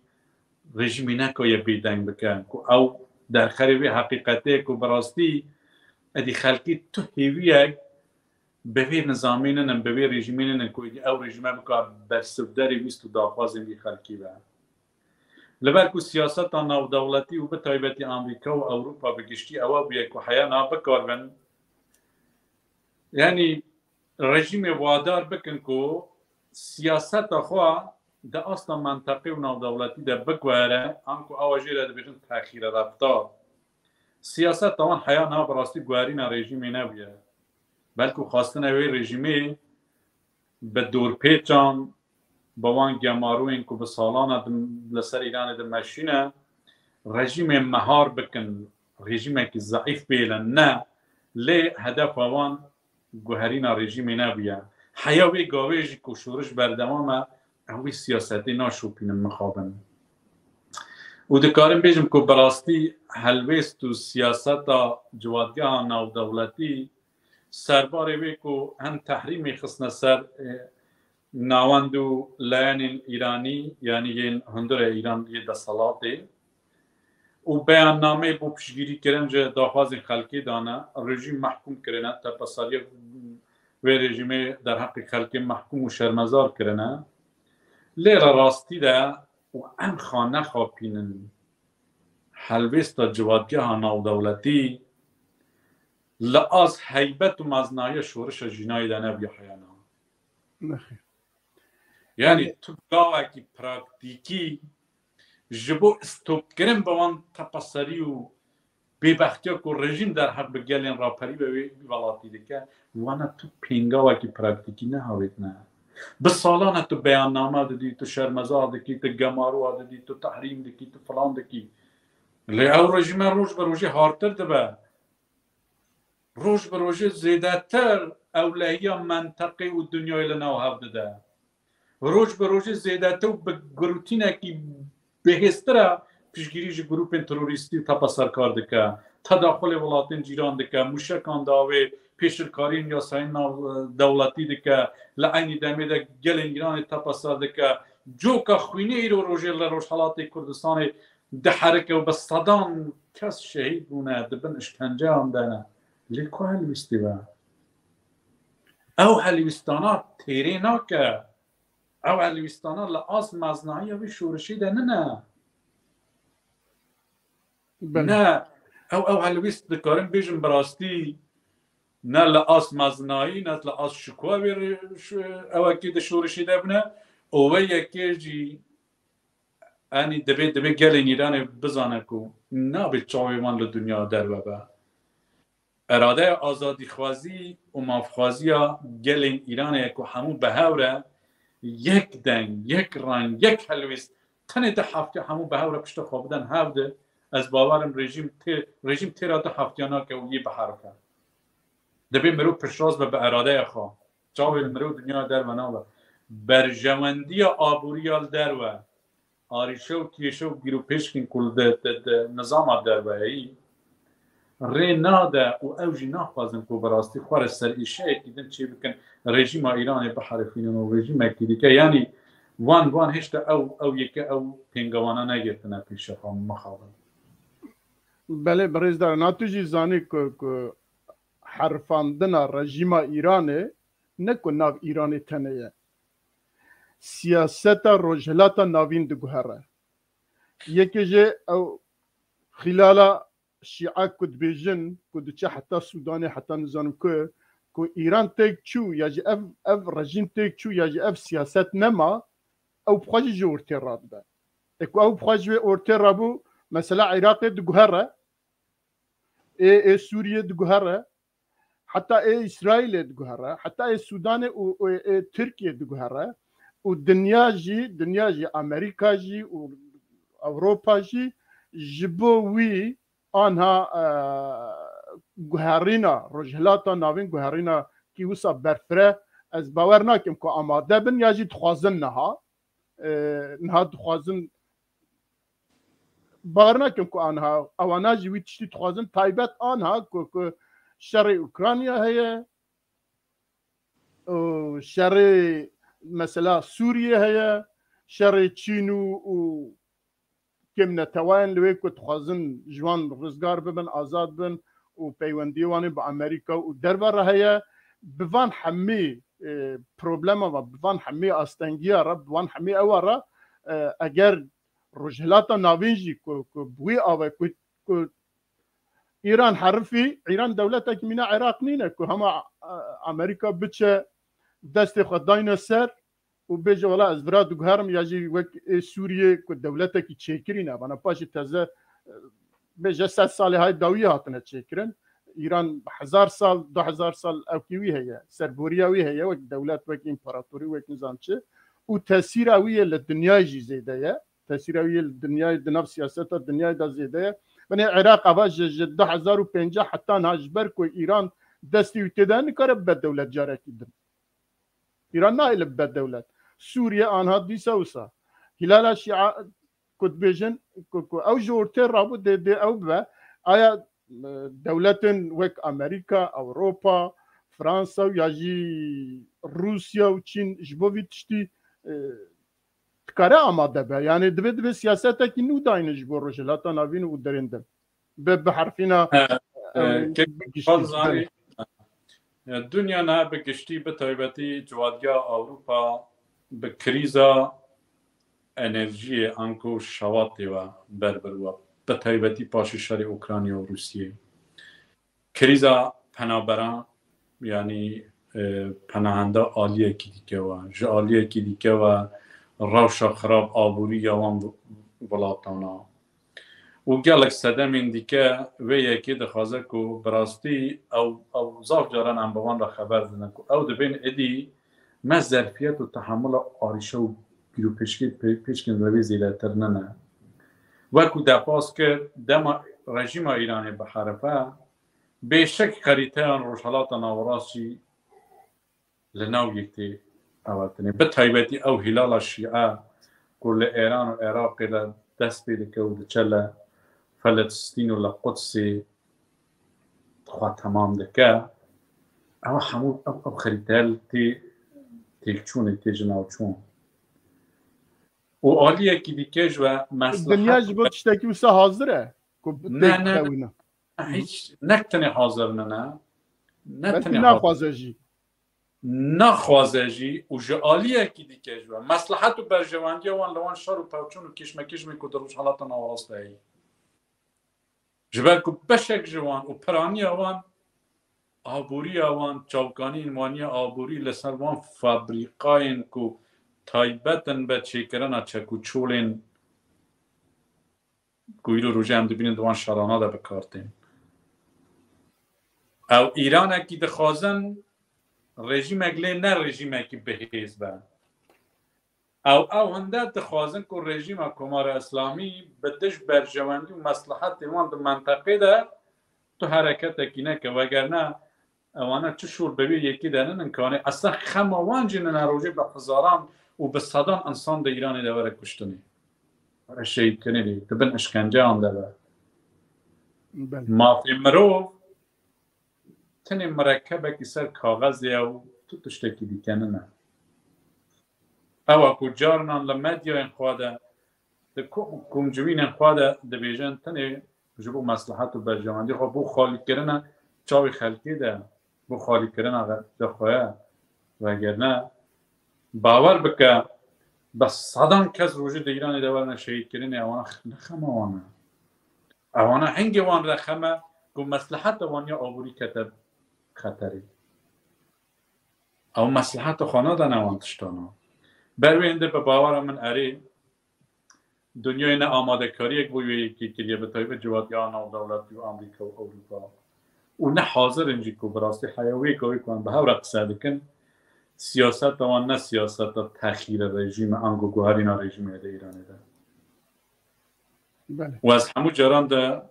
rejîmê nekaye bêdeng bike, ku ew derxerê vê heqîqetê ku bi rastî êdî xelkî tu hêviyek bi vê nizamê nînin, bi vê rejîmê nînin ku êdî ew rejîme bikar bersivderê wîst û daxwazên vî xelkî be. Li ber ku siyaseta navdewletî û bi taybetî Amerîka û Ewropa bi giştî ewa bûye ku heya niha bikaribin, yanî rejîmê wadar bikin ku siyaseta xwe di asta menteqê û navdewletî de biguhere, anku ewa jê re dibêjin texîre reftar. Siyaseta wan heya niha bi rastî guherîna rejîmê nebûye. Belkû xwestine wê rejîmê bi dorpêçan, bi wan gemarûyên ku bi salan e di, li ser Îranê dimeşîne, rejîmê mehar bikin, rejîmekî zeîf bihêlin. Ne, lê hedefa wan guherîna rejîmê nebûye. Heya wê gavê jî ku şoriş berdewam e, ew wê siyasetê naşopînin mixabin. Û dikarim bêjim ku bi rastî helwêst û siyaseta civatgeha navdewletî serbarê wê ku hin tehrîmê xistine ser, e, navend û layenên Îranî, yanî yên hundirê Îran yê desthilatê û beyannameyê bo piştgirî kirin ji daxwazên xelkê dane, rejîm mehkûm kirine, tepeseriya vê rejîmê derheqê xelkê mehkûm û şermezar kirine. Lê re rastî de û em xwe nexapînin, helwêsta civatgeha navdewletî li az heybet û meznayiya şorişa jînayê de nebûye heya niha. Nexêr. Yanî tu gavekî praktîkî ji bo stopkirin bi wan tepeserî û bêbextiya ku rejîm derheq bi gelên raperî ve wê welatî dike, wana tu pêngavekî praktîkî nehavêtine. Bi salan e tu beyanname didî, tu şermezar dikî, tu gemaroa didî, tu tehrîm dikî, tu filan dikî. Lê ew rejîme roj bi rojê hartir dibe. Roj bi rojê zêdetir ewlehiya menteqê û dinyayê li nav hev dide. Roj bi rojê zêdetir û bi girotînekî bihêztir e piştgirî ji grûpên terorîstî û tepeserkar dike. Tedaxulê welatên cîran dike, mûşekan dawê, pêşilkariyên yasayên nav, dewletî dike, li eynî demê de gelên Îranê tepeser dike. Coka xwînê îro rojê li Rojhelatê Kurdistanê diherike û bi sedan kes şehîd bûne, di bin îşkenceyan de ne. Lê ku helwîstî be? Ew helwîstana têrê nake. Ew helwîstana li as meznayiya vî şorişî de nine. Belê. Ne, ew, ew helwîst dikarin bêjin bi rastî ne li as meznayî, ne li as şikoyê rê-, şu-, ewekî di şorişî de bine. Û wê yekê jî, enî divê, divê gelên Îranê bizane ku nabe çavê wan li dinya derve be. Îradeya azadîxwazî û mafxwaziya gelên Îranê ye ku hemû bi hev re yek deng, yek reng, yek helwêst, tenê du heftiya hemû bi hev re pişta xwe bidin hev de, ez bawer im rejîm tê, rejîm têra du heftiya nake û yê biherike. Divê mirov piştrast be bi îradeya xwe. Çavê li mirov dinya derve nabe. Berjewendiya aborî ya li derve, arîşe û kêşe û gîrûpêşkên ku li de, de, de nizama derveyî rê nade û ew jî naxwazin ku bi rastî xwe re serîşeyekî din çê bikin, rejîma Îranê biherifînin û rejîmekî dike. Yanî wan, wan hêşta ew, ew yeke ew têngewana negirtine pêşe xwe mixabin. Belê, birêzdar, na tu jî zanî ku, ku herifandina rejîma Îranê ne ku nav Îranê tenê ye. Siyaseta Rojhilata Navîn diguhere. Yekê jê ew xîlala Şîa ku dibêjin ku diçe heta Sûdanê, heta nizanim ku, ku Îran têk çû ya jî ev, ev rejîm têk çû ya jî ev siyaset nema, ew bi xwe jî ji ortê radibe. E ku ew bi xwe ji wê ortê rabû, mesela Iraqê diguhere, ê, ê Sûriyê diguhere, heta ê Îsraîlê diguhere, heta ê Sûdanê û, û ê Tirkiyê diguhere û dinya jî, dinya jî, Amerîka jî û Ewropa jî ji bo wî anha, e, guherîna Rojhilata Navîn, guherîna kî wisa berfireh, ez bawer nakim ku amade bin ya jî dixwazin niha, e, niha dixwazin, bawer nakim ku anha ewana jî wî tiştî dixwazin, taybet anha ku, ku şerê Ukrayna heye û şerê mesela Sûriye heye, şerê Çîn û, û kêm netewayên li wê ku dixwazin ji wan rizgar bibin, azad bin û peywendiyê wan ê bi Amerîka û derve re heye. Bi van hemî, e, problema ve, bi van hemî astengiya re, bi van hemî ewa re, e, eger Rojhilata Navîn jî ku, ku bi wî ava ku, ku Îran herifî, Îran dewletekî mîna Iraq nîne ku hema, e, Amerîka biçe destê xwe dayne ser û bêje, wela ez vira diguherim, ya jî wek ê Sûriyê ku dewletekî çêkirî ne, vana paşê teze, e, bêje sed salê hay dawiyê hatine çêkirin. Îran hezar sal, du hezar sal ewkî wî heye, serboriya wî heye, wek dewlet, wek împaratorî, wek nizam çi. Û tesîra wî yê li dinyayê jî zêde ye. Tesîra wî yê li dinyayê, di nav siyaseta dinyayê de zêde ye. Binê Iraq ava ji, ji du hezar û pêncî heta niha ji ber ku Îran destê wî tê de nikare bibe dewlet carekî din. Îran nahêle bibe dewlet. Sûriye anha dîsa wisa. Hîlala Şîa ku dibêjin ku, ku ew ji ortê rabû dê, dê ew bibe. Aya, e, dewletên wek Amerîka, Ewropa, Fransa û ya jî Rûsya û Çîn ji bo vî tiştî, e, dikare amade be? Yanî divê, divê siyasetekî nû dayne ji bo Rojhilata Navîn û derên din. Bi, bi herfîna, E, e, e, ke-, bi giştî Fazlari, e, dinya niha bi giştî, bi taybetî civatiya Ewropa bi krîza enerjiyê anku şewatê ve ber bi rû, bi taybetî paşê şerê Ukrayna û Rûsiyê. Krîza penaberan, yanî, e, penahenda aliyekî dike ve, ji aliyekî dike ve rewşa xirab aborî ya wan welatana. Û gelek sedemên dike vê yekê dixwaze ku bi rastî ew, ew zaf caran em bi wan re xeber didin ku ew dibên êdî me zerfiyet û tehemula arîşe û gîrûpêşkê-, pê-, pêşkên revê zêdetir nine. Wekû depas kir, dema rejîma Îranê biherife, bêşek xerîteyan Rojhelata Nawerast jî li nav yek tê avatinê. Bi taybetî ew hîlala şîe ku li Êran û Iraqê de dest pê dike û diçe li Filistîn û li Qudsê xwe temam dike. Ew hemû ew, ew xerîte li tê têkçûnê, tê jinavçûn. Û aliyekî dike ji we meslahet Dinya ji bo tiştekî wisa hazir e? Ku Ne, ne, têkewîne. Hîç, ne tenê hazir nine, ne Belkî tenê naxwaze jî. Naxwaze jî û ji aliyekî dike ji we meslihet û berjewendiya wan li wan şer û pevçûn û kêşmekêşmên ku di Rojhelata Nawerast de heye. Ji ber ku beşek ji wan û piraniya wan, aboriya wan, çavkaniyên wan ya aborî li ser wan fabrîkayên ku taybet in be çêkirina çek û çolên ku îro rojê em dibînin di wan şerana de bi kar tên. Ew Îranekî dixwazin, rejîmek lê ne rejîmekî bihêz be. Ew, ew hinde dixwazin ku rejîma Komara Îslamî bi dij berjewendî û meslihetên wan di menteqê de tu hereketekî neke, wegerne ewana çi şûr bi vê yekê de ninin kanê. Eslen xema wan jî nine rojê bi hezaran û bi sedan insan di Îranê de were kuştinê. şehîdkirinê, di bin işkenceyan de be. Mafê mirov tenê mirekebekî ser kaxezê ye û tu tiştekî dî nîne. Ew e ku carinan li medyayên xwe de, di komcivînên xwe de dibêjin, tenê ji bo meslehet û berjewendî xwe, bo xalîkirina çavê xelkê de, bo xalîkirina xwe ye. Vegerne, bawer bike, bi sedan kes rojê di Îranê de werine şehîdkirinê, ewana ne xema wan e. Ewana hingê wan re xem e ku mesleheta wan ya aborî kete xeterê. Ew mesleheta xwe nadane wan tiştana. Ber wê hindê bi bawera min erê dinyayê ne amadekariyek bo wê yekê kiriye, bi taybet civatiya navdewletî û Amerîka û Ewropa. Û ne hazir in jî ku bi rastî heya wê gavê ku em bi hev re qise dikin, siyaseta wan ne siyaseta texîre rejîme, ango guherîna rejîmê de Îranê de. Belê. Û ez hemû caran de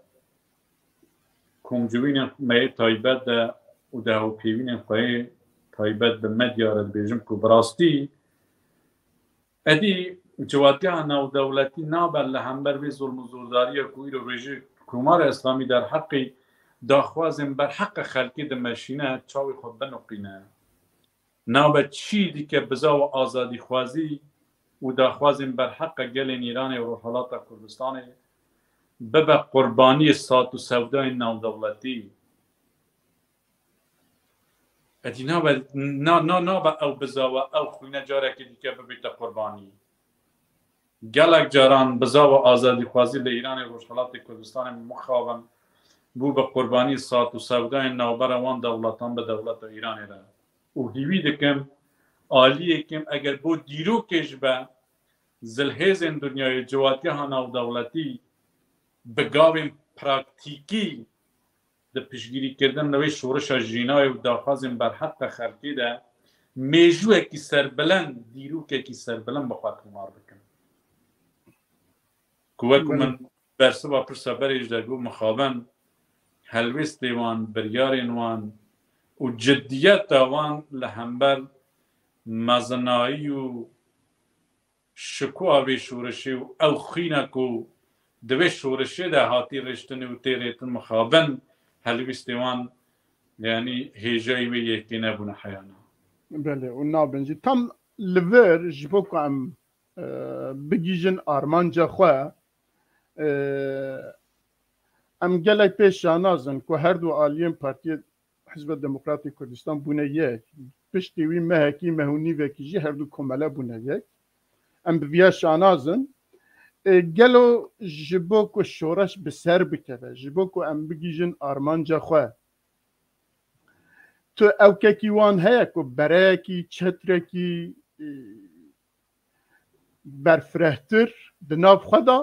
komcivînên me yê taybet de û di hevpeyvînên xwe yê taybet bi medya re dibêjim ku bi rastî êdî civatiya navdewletî nabe li hember vê zulm û zordariya ku îro rojê Komara Îslamî derheqê daxwazên berheqa xelkê dimeşîne, çavê xwe biniqîne. Nabe çî dike bizawa azadîxwazî û daxwazên berheqa gelên Îranê û Rojhelata Kurdistanê bibe qurbaniyê sat û sewdayên navdewletî. Êdî nabe, na, na, nabe ew bizawa, ew xwîne carekê dîke bibîte qurbanî. Gelek caran bizawa azadîxwazî li Îranê, Rojhelatê Kurdistanê mixabin bû bi qurbanî sat û sewdayên navbera wan dewletan bi dewleta Îranê re. Û hîvî dikim, aliyê kim eger bo dîrokê ji be, zilhêzên dinyayê, civatiya navdewletî bi gavên praktîkî di piştgirîkirdin li wê şorişa jînayê û daxwazên berheqa xelkê de mêjûyekî serbilind, dîrokekî serbilind bi xwe tomar bikin. Ku wek min bersiva pirsa berê jî de got, mixabin helwêstê wan, biryarên wan û ciddiyeta wan li hember mezinayî û şikoha vê şorişê û ew xwîna ku di vê şorişê de hatî rêştinê û tê rêtin mixabin helwîstê wan, yanî hêjayî wê yekê nebûne heyana. Belê, û nabin jî. Tam li vir ji bo ku em, e, bigihîjin armanca xwe, e, em gelek pê şanaz in ku her du aliyên Partiyê Hizba Demokratê Kurdistan bûne yek. Piştî wî mehekî, meh û nîvekî jî her du komele bûne yek. Em bi viya şanaz in. E, gelo ji bo ku şoreş bi ser bikeve, ji bo ku em bigihîjin armanca xwe, tu ewkekî wan heye ku bereyekî, çetrekî, e, berfirehtir di nav xwe de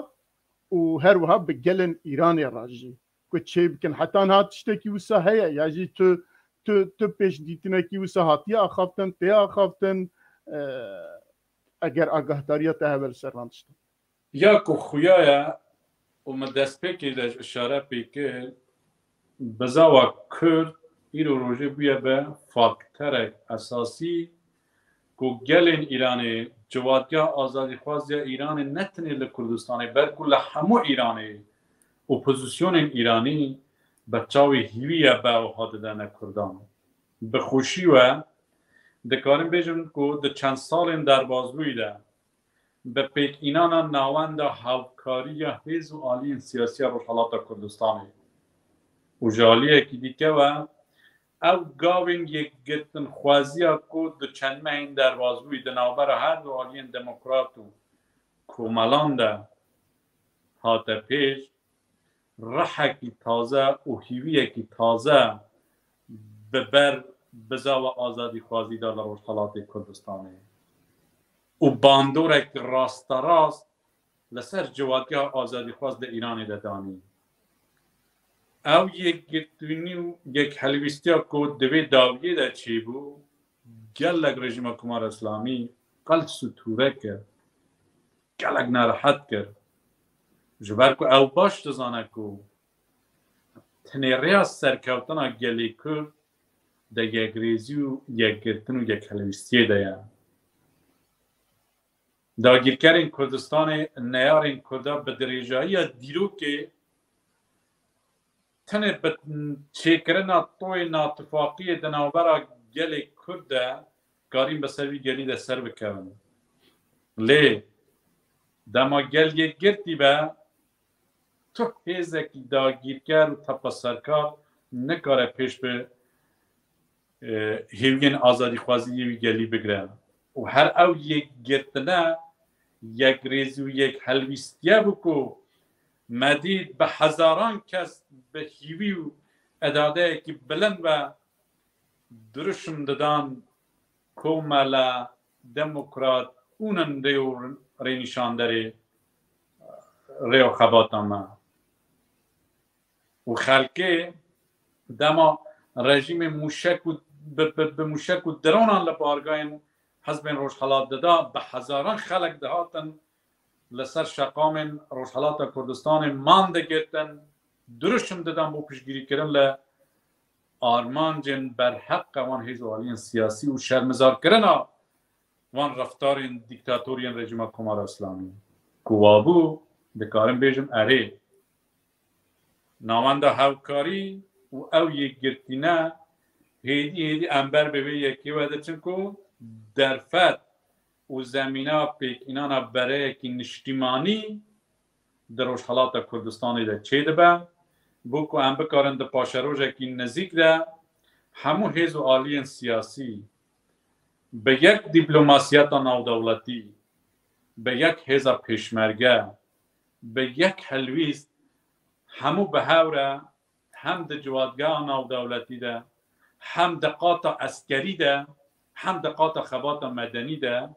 û her wiha bi gelên Îranê re jî ku çê bikin. Heta niha tiştekî wisa heye ya jî tu, tu, tu pêşdîtinekî wisa hatiye axaftin, tê axaftin, e, eger agahdariya te hebe li ser van tiştan? Ya ku xuya ye û min destpêkê de ji îşare pê kir, bizawa Kurd îro rojê bûye be faktorek esasî ku gelên Îranê, civatiya azadîxwaz ya Îranê ne tenê li Kurdistanê, belkû li hemû Îranê, opozisyonên Îranî bi çavê hîvî ye be û hadidene Kurdan. Bi xweşî we dikarim bêjim ku di çend salên derbasbûyî de bi pêkînana navenda hevkariya hêz û aliyên siyasî ya Rojhelata Kurdistanê û ji aliyekî dîke we ew gavên yekgirtinxwaziya ku di çend mehên derbasbûyî di navbera her du aliyên demokrat û komelan de hate pêş, rihekî taze û hîviyekî taze bi ber bizawa azadîxwazî de li Rojhelatê Kurdistanê û bandorek rasterast li ser civatiya azadîxwaz di Îranê de danî. Ew yekgirtinî û yekhelwîstiya ku di vê dawiyê de çêbû, gelek rejîma Komara Îslamî qels û tûre kir, gelek nerehet kir. Ji ber ku ew baş dizane ku tenê rêya serkeftina gelê Kurd di yekrêzî û yekgirtin û yekhelwîstiyê de ye. Dagîrkerên Kurdistanê neyarên Kurda bi dirêjayiya dîrokê tenê bi çêkirina toyê natifaqiyê di navbera gelê Kurd de karîn bi ser vî gelî de ser bikevin. Lê dema gel yekgirtî be, tu hêzekî dagîrker û tepeserkar nikare pêş bi e, hêviyên azadîxwazî yê wî gelî bigire. Û her ew yekgirtine, yekrêzî û yekhelwîstiye bû ku me dît bi hezaran kes bi hîvî û edadeyekî bilind ve duruşm didan komele demokrat û nin rê û rênîşanderê rê û xebata me. Û xelkê dema rejîmê mûşek û bi, bi, bi mûşek û dronan li bargayên hizbên Rojhilat dida, bi hezaran xelk dihatin li ser şeqamên Rojhilata Kurdistanê man digirtin, duruşm didan bo piştgirîkirin li armancên berheq e wan hêz û aliyên siyasî û şermizarkirina wan reftarên dîktator yên rejîma Komara Îslamî. Ku wabû, dikarim bêjim erê. Navenda hevkarî û ew yekgirtîne hêdî hêdî em ber bi vê yekê ve diçin ku derfet û zemîna pêkînana bereyekî niştîmanî di Rojhilata Kurdistanê de çêdibe, bo ku em bikarin di paşerojekî nizîk de hemû hêz û aliyên siyasî bi yek dîplomasiyeta navdewletî, bi yek hêza pêşmerge, bi yek helwîst hemû bi hev re hem di ciwadgeha navdewletî de, hem di qata eskerî de, hem di qata xebata medenî de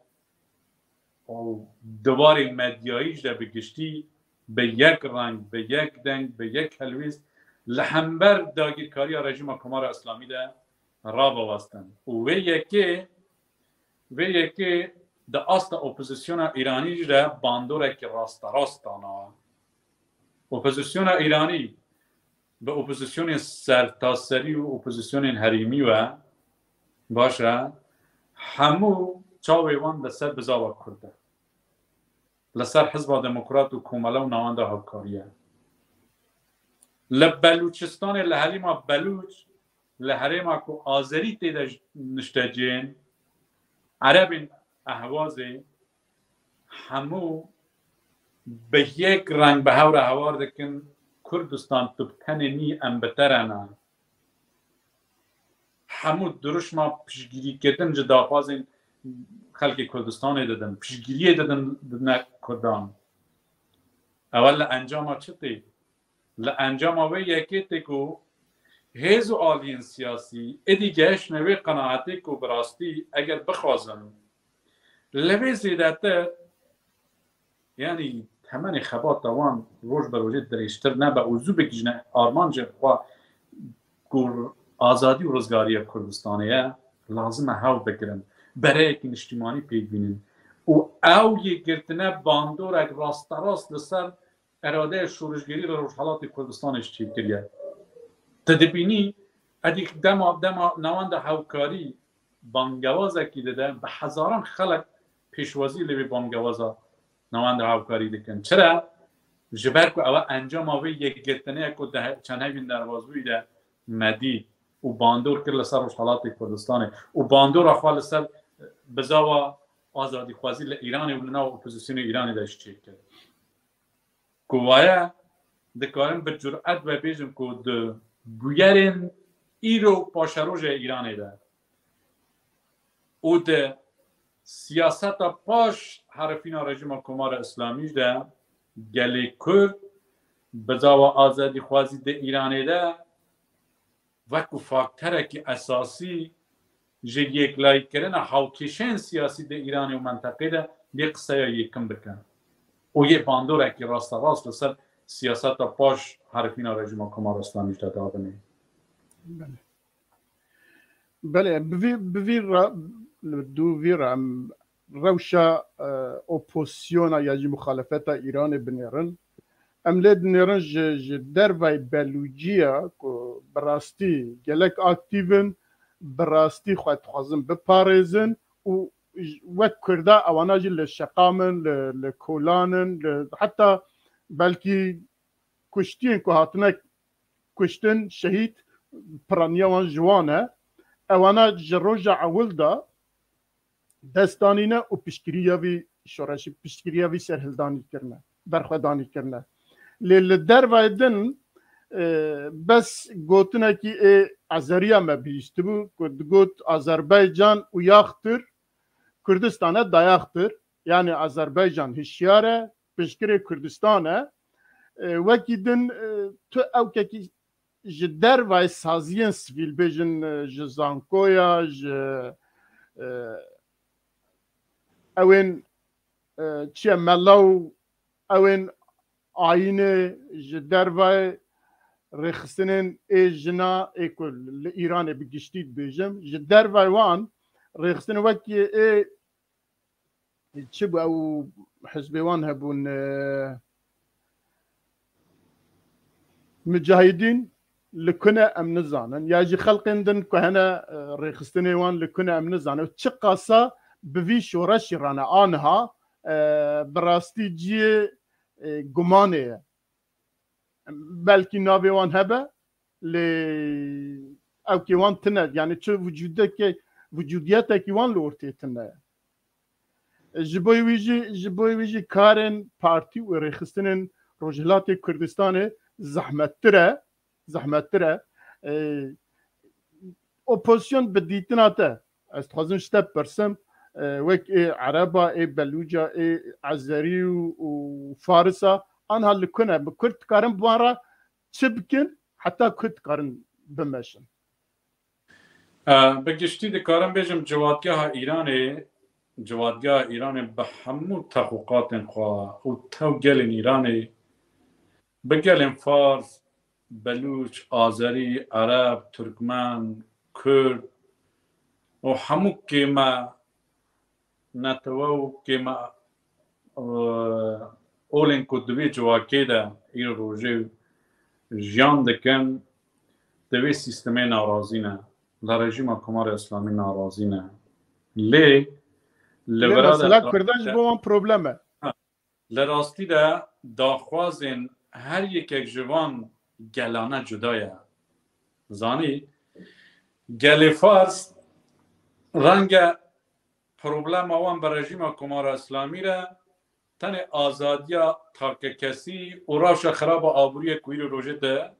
û di warê medyayî jî de bi giştî bi yek reng, bi yek deng, bi yek helwîst li hember dagîrkariya rejîma Komara Îslamî de rabewestin. Û wê yekê, vê yekê di asta opozisyona Îranî jî de bandorekî rasterast dana. Opozisyona Îranî bi opozisyonên sertaserî û opozisyonên herêmî ve, baş e, hemû çavê wan li ser bizava Kurd e. Li ser Hizba Demokrat û Komele û Navenda Hevkarî ye. Li Belûçistanê, li herêma Belûç, li herêma ku Azerî tê de niştecihên, Erebên Ehwazê hemû bi yek reng bi hev re hewar dikin, Kurdistan tu bi tenê nî, em bi te re ne. Hemû duruşma piştgirîkirin ji daxwazên xelkê Kurdistanê didin, piştgiriyê didin didine Kurdan. Ewe li encama çi tê? Li encama wê yekê tê ku hêz û aliyên siyasî êdî gehiştine wê qenaetê ku bi rastî eger bixwazin li vê zêdetir, yanî temenê xebata wan roj be rojê dirêjtir nebe û zû bigihîjine armancên xwe ku azadî û rizgariya Kurdistanê ye, lazim e hewl bigirin, bereyekî niştîmanî pêk bînin û ew yekgirtine bandorek rasterast li ser eradeya şorişgerî li Rojhelatê Kurdistanê jî çêkiriye. Tu dibînî, edî dema, dema Navenda Hevkarî bangewazekî dide, bi hezaran xelk pêşwazî li vê bangewaza Navenda Hevkarî dikin. Çira? Ji ber ku ewe encama vê yekgirtinê ye ku di he-, çend hevên derbazbûyî de me dît û bandor kir li ser Rojhelatê Kurdistanê û bandora xwe li ser bizava azadîxwazî li Îranê û li nav opozisyonê Îranê de jî çêkir. Ku waye dikarim bi curet ve bêjim ku di bûyerên îro paşerojê Îranê de û di siyaseta paş herifîna rejîma Komara Îslamî de gelê Kurd bizava azadîxwazî di Îranê de wekî faktorekî esasî ji yeklayîkirina hawkêşeyên siyasî di Îranê û menteqê de lê qiseya yekim bike û yê bandorekî rasterast li ser siyaseta paş herifîna rejîma Komara Îslamî de dabine. Belê. Belê, bi vî, bi vî re, li dû vî re em rewşa, e, opozisyona ya jî muxalefeta Îranê binêrin. Em lê dinêrin ji, ji dervayî Belûciya ku bi rastî gelek aktîv in, bi rastî xwe dixwazin biparêzin û wek Kurda ewana jî li şeqam in, li, li kolan in, li, heta belkî kuştiyên ku hatine kuştin, şehîd, piraniya wan ji wan e. Ewana ji roja ewil de dest danîne û piştgiriya vî şoreşî, piştgiriya vî serhildanî kirine, berxwedanî kirine. Lê li dervayê din, e, bes gotinekî ê Azeriya me bihîstibû ku digot Azerbaycan û yaxtir Kurdistan e dayaxtir. Yani Azerbaycan hişyar e, piştgirê Kurdistan e. E, wekî din, e, tu ewkekî ji dervayê saziyên sivîl bêjin, e, ji zankoya, ji, e, ewên, e, çi ye, mela û ewên ayînê, ji dervayê rêxistinên ê jina ê ku li Îranê bi giştî dibêjim, ji dervayê wan rêxistinê wekî ê çi bû ew hizbê wan hebûn, e, mucahidîn li ku ne em nizanin, ya jî xelqên din ku hene, e, rêxistinê wan li ku ne em nizanin. Çiqasa bi vî şoreşî re ne aniha, e, bi rastî cihê, e, gumanê ye. Belkî navê wan hebe, lê ewkê wan tine, yani çi vücudeke, vücudiyetekî wan li ortê tine ye. Ji bo wî jî, ji bo wî jî karên partî û rêxistinên Rojhilatê Kurdistanê zehmettir e, zehmettir e. E, Opozisyon bi dîtina te, ez dixwazim ji te bipirsim, e, wek ê Ereba, ê Belûca, ê Ezerî û, û Farisa, anha li ku ne, bi Kurd dikarin bi wan re çi bikin, heta ku dikarin bimeşin? E, bi giştî dikarim bêjim, civatgeha Îranê, civatgeha Îranê bi hemû texûqatên xwe û tew gelên Îranê, bi gelên Fars, Belûç, Azerî, Ereb, Turkmen, Kurd û hemû kême netewe û kême, e, olên ku di vê civakê de îro rojê jiyan dikin, di vê sîstemê narazî ne, li rejîma Komarê Îslamî narazî ne. Lê li Lê vira de mesela Kurdan ji bo wan problem e. Li rastî de daxwazên her yekek ji van gelane cuda ye. Zanî, gelê Fars renge problema wan bi rejîma Komara Îslamî re tenê azadiya takekesî û rewşa xiraba aboriyê ku îro rojê de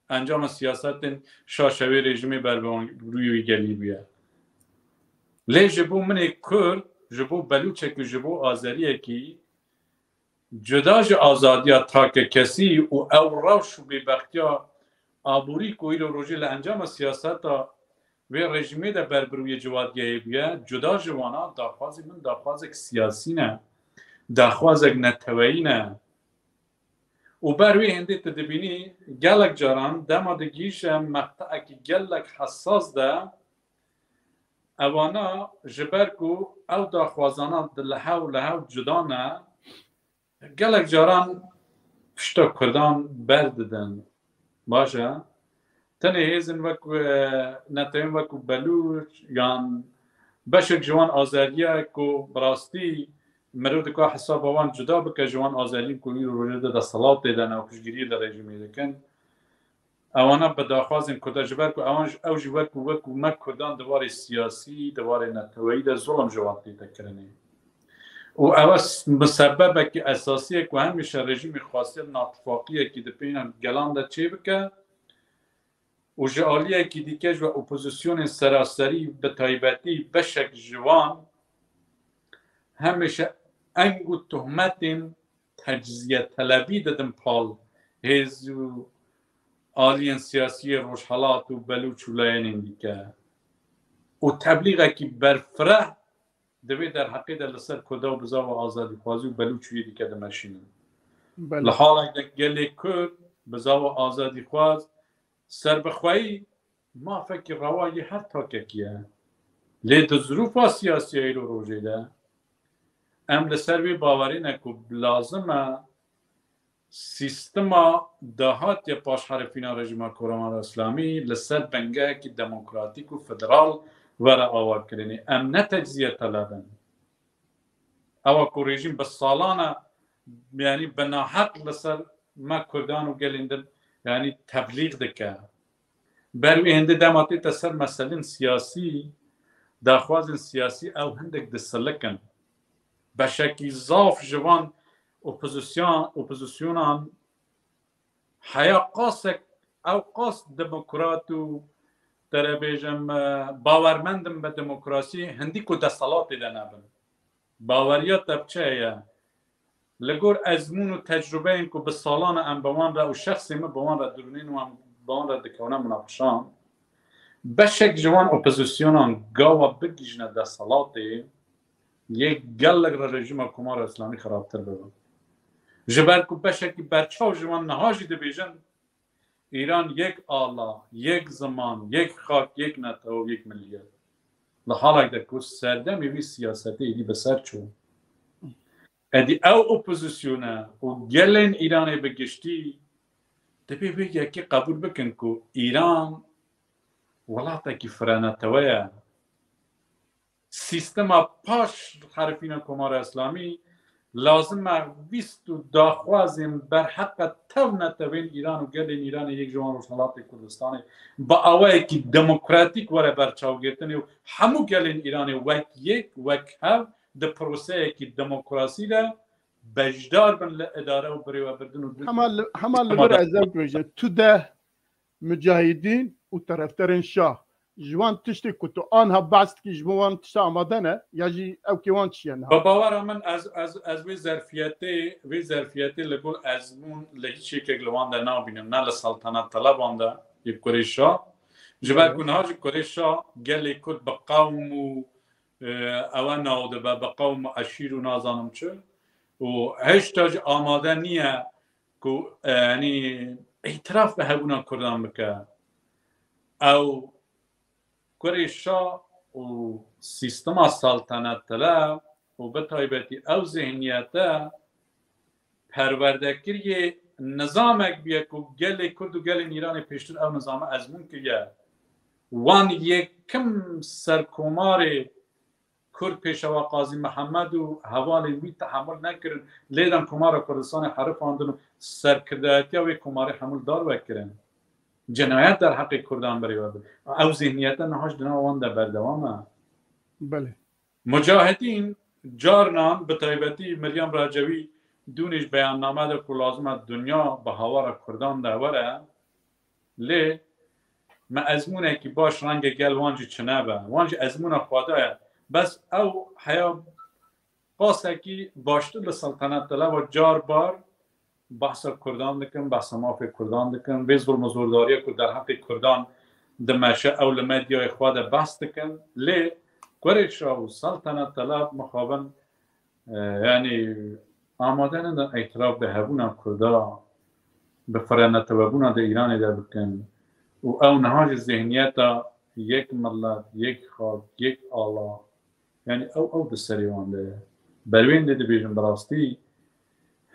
encama siyasetên şaşewê rejîmê ber bi wan, bi rûyê wî gelî bûye. Lê ji bo minê Kurd, ji bo Belûçek û ji bo Azeriyekî, cuda ji azadiya takekesî û ew rewş û bêbextiya aborî ku îro rojê li encama siyaseta vê rejîmê de ber bi rûyê civadgehê bûye, cuda ji wana daxwazê min daxwazek siyasî ne, daxwazek neteweyî ne. Û ber wê hindê tu dibînî gelek caran dema digihîşe meqteekî gelek hesas de, ewana ji ber ku ew daxwazana di li hev, li hev cuda ne, gelek caran pişta Kurdan berdidin. Baş e. Tenê hêzên wek, e, netewên wek Belûç yan beşek ji wan Azeriya ku bi rastî mirov dikare hesaba wan cuda bike ji wan Azeriyên ku îro rojê de desthilatê de ne û piştgiriyê li rejîmê dikin. Ewana bi daxwazên Kurda, ji ber ku ewan ji, ew jî wek, wek me Kurdan di warê siyasî, di warê neteweyî de zulm ji wan tête kirinê. Û ew s-, bi sebebekî esasî ye ku hemîşe rejîmê xwastiye natifaqiyekî di pêna gelan de çêbike û ji aliyekî dîke ji we opozisyonên seraserî, bi taybetî beşek ji wan hemîşe eng û tohmetên tecziyetelebî didin pal hêz û aliyên siyasî yê Rojhelat û Belûç û layenên dîke. Û teblîxekî berfireh di vê derheqê de li ser Kurda û bizava azadîxwazî û Belûç û yê dîke dimeşînin. Belê. Li halek de gelê Kurd, bizava azadîxwaz, serbixweyî mafekî rewa yê her takekî ye. Lê di zirûfa siyasî ya îro rojê de em li ser vê bawerê ne ku lazim e sîstema dahatiye paşherifîna rejîma Komara Îslamî li ser bingehekî demokratîk û federal were avakirinê. Em ne tecziye teleb in. Ewa ku rejîm bi salan e, yanî bi naheq li ser me Kurdan û gelên din, yanî teblîx dike. Ber wî hindê dema tête ser meselên siyasî, daxwazên siyasî ew hindek disilikin. Beşekî zaf ji van opozisyon-, opozisyonan heya qasek, ew qas demokrat û, te re bêjim, e, bawermend in bi demokrasî, hindî ku desthilatê de nebin. Baweriya te bi çi heye? Li gor ezmûn û tecrubeyên ku bi salan e em bi wan re û şexsê min bi wan re dirûnên wan bi wan re dikewne munaqişan, beşek ji wan opozisyonan gawa bigihîjine desthilatê, yê gelek re rejîma Komara Îslamî xirabtir bibe. Ji ber ku beşekî berçav ji wan niha jî dibêjin, Îran yek ala, yek ziman, yek xak, yek netew, yek miliyet. Li halek de ku serdemê vî siyasetê êdî bi ser çû, êdî ew opozisyone û gelên Îranê bi giştî dibê vê yekê qebûl bikin ku Îran welatekî firenetewe ye. Sîstema paş herifîna Komara Îslamî lazim e vîst û daxwazên berheqe tev netewên Îran û gelên Îranê yek ji wan Rojhelatê Kurdistanê bi awayekî demokratîk were berçavgirtinê û hemû gelên Îranê wek yek, wek hev di proseyekî demokrasî de beşdar bin li idare û birêvebirdin û din. Hema li, hema li vir ez ew bêje, tu de Micahidîn û terefterên şah. Ji wan tiştê ku tu anha behs dikî, ji bo wan tişta amade ne, ya jî ew kê wan çi ye niha? Bi bawera min ez, ez, ez vê zerfiyetê, vê zerfiyetê li gor ezmûn li hiç yekek li wan de nabînim, ne li seltenet teleban de, yê kurê şah. Ji ber ku niha jî kurê şah gelê Kurd bi qewm û, e, ewe nav dibe, bi qewm û eşîr û nazanim çi. Û hêşta jî amade niye ku, e, yanî îtiraf bi hebûna Kurdan bike. Ew kurê şa û sîstema saltenet tele û bi taybetî ew zihniyete perwerdekiriyê nizamek bûye ku gelê Kurd û gelên Îranê pêştir ew nizame ezmûn kiriye. Wan yekim serkomarê Kurd Pêşewa Qazî Mihemed û hevalên wî tehemul nekirin, lêdan Komara Kurdistanê herifandin û serkirdayetiya wê komarê hemû li dar vekirin. Cinayet derheqê Kurdan birêve bin. Ew zihniyete niha jî di nav wan de berdewam e. Belê. Mucahidîn carnan, bi taybetî Meryem Recewî, dûnê ji beyanname de ku lazim e dinya bi hawara Kurdan de were, lê me ezmûnekî baş renge gel wan jî çinebe. Wan jî ezmûna xwe daye. Bes ew heya qasekî baştir li seltenet de leva car bar behsa Kurdan dikin, behsa mafê Kurdan dikin. Vê zulm û zordariya ku derheqê Kurdan dimeşe ew li medyayê xwe de behs dikin. Lê kurê şa û seltenet tele mixabin, e, yanî amade nidin îtiraf bi hebûna Kurda, bi firenetewebûna di Îranê de bikin. Û ew niha jî zihniyeta yek milet, yek xak, yek ala, yanî ew, ew di serê wan de ye. Berwên de dibêjin bi rastî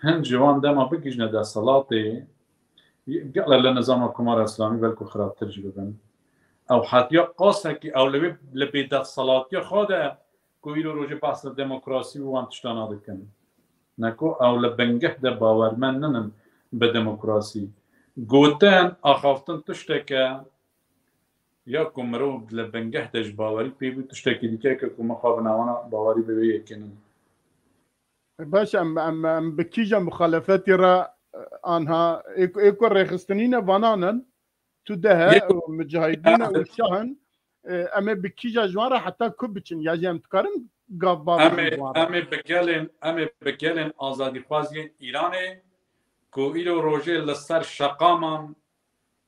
hin ji wan dema bigihîjine desthilatê, gele li nizama Komara Îslamî belku xirabtir jî bibin. Ew hetiya qasekî ew li wê, li bêdesthelatiya xwe de ku îro rojê behs li demokrasî û wan tiştana dikin. Ne ku ew li bingeh de bawermend ninin bi demokrasî. Gotin, axaftin tiştek e, ya ku mirov li bingeh de ji bawerî pê bû, tiştekî dîke ke ku mixabin ewana bawerî bi wê yekê ninin. Baş, em, em, em bi kîja muxalefetê re, e, anha, ê ku, ê ku rêxistinî ne vanan in, tu de he Yek- û micahidîn e û şah in, e, em ê bi kîja ji wan re heta ku biçin? Ya jî em dikarin gav bavêjin ji wan re? Em ê bi gelên, em ê bi gelên azadîxwaziyên Îranê ku îro rojê li ser şeqaman,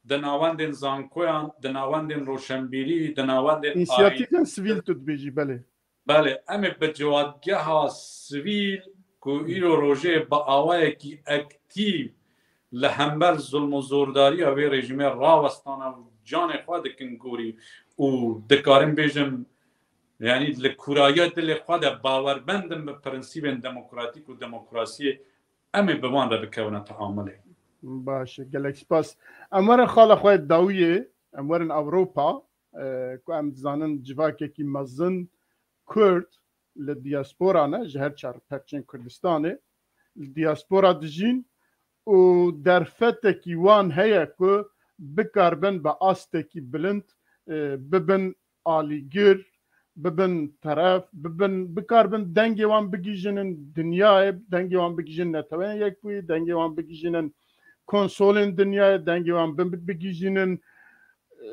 di navendên zankoyan, di navendên roşenbîrî, di navendên Însiyatîfên ayîn- sivîl tu dibêjî, belê. Belê, em ê bi ciwatgeha sivîl ku îro rojê bi awayekî aktîv li hember zulm û zordariya vê rejîmê rawestane û canê xwe dikin gorî û dikarim bêjim, yanî li kûrayiya dilê xwe de bawerbend in bi prensîbên demokratîk û demokrasiyê, em ê bi wan re bikevine teamulê. Baş e, gelek spas. Em werin xala xwe dawiyê, em werin Ewropa. e, ku em dizanin civakekî mezin Kurd li diaspora ne, ji her çar perçên Kurdistanê li diaspora dijîn û derfetekî wan heye ku bikaribin bi astekî bilind, e, bibin alîgir, bibin teref, bibin, bikaribin dengê wan bigihîjinin dinyayê, dengê wan bigihîjinin Neteweyên Yekbûyî, dengê wan bigihîjinin konsolên dinyayê, dengê wan bi-, bigihîjinin, e,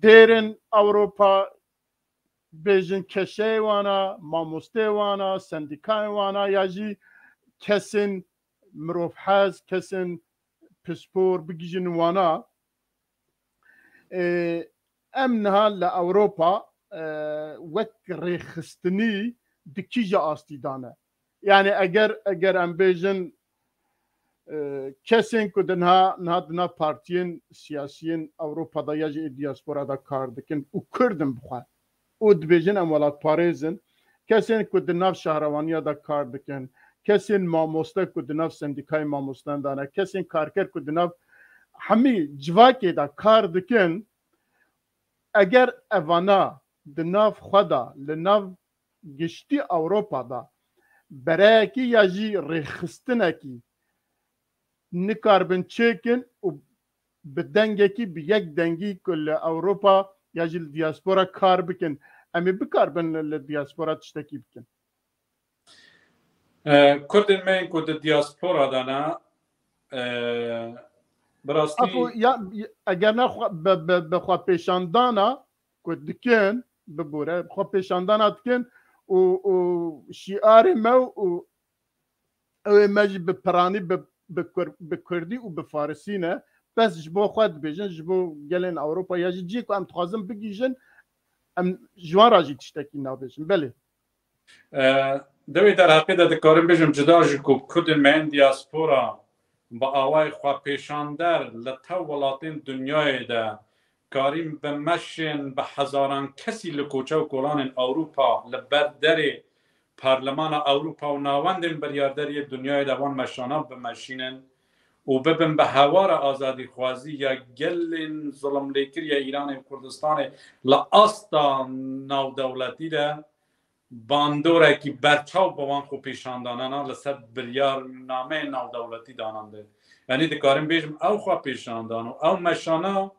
dêrên Ewropa, bêjin keşeyê wana, mamosteyê wana, sendîkayên wana ya jî kesên mirovhez, kesên pispor bigihîjin wana. E, em niha li Ewropa, e, wek rêxistinî di kîja astî de ne? Yani eger, eger em bêjin, e, kesên ku di niha, niha di nav partiyên siyasiyên Ewropa de ya jî ê diaspora de kar dikin û Kurd in bi xwe û dibêjin em welatparêz in, kesên ku di nav şahrewaniya de kar dikin, kesên mamoste ku di nav sendîkayê mamosten de ne, kesên karker ku di nav hemî civakê de kar dikin, eger evana di nav xwe de, li nav giştî Ewropa de bereyekî ya jî rêxistinekî nikaribin çêkin û bi dengekî, bi yek dengî ku li Ewropa ya jî li diaspora kar bikin, em ê bikaribin li, li diaspora tiştekî bikin. E, Kurdên me yên ku di diaspora de ne, e, bi rastî Apo, ya, eger ne xwe, bi, bi, bi xwepêşandana ku dikin, bibore, xwepêşandana dikin û, û şiarê me û ew ê me jî bi piranî, bi, bi kur-, bi kurdî û bi farisî ne. Bes ji bo xwe dibêjin, ji bo gelên Ewropa ya jî cihê ku em dixwazin bigihîjin, em ji wan re jî tiştekî nabêjin. Belê. E, di wê derheqê de dikarim bêjim, cuda ji ku Kurdên me yên diaspora bi awayê xwepêşander li tev welatên dinyayê de karîn bimeşin, bi hezaran kesî li koçe û kolanên Ewropa li ber derê Parlemana Ewropa û navendên biryarderiyê dinyayê de van meşana bimeşînin û bibin bi hewara azadîxwazî ya gelên zilimlêkir ya Îranê û Kurdistanê li asta navdewletî de bandorekî berçaw bi wan xwepêşandanana li ser biryarnameyên navdewletî danandin. Yanî dikarim bêjim ew xwepêşandan û ew meşana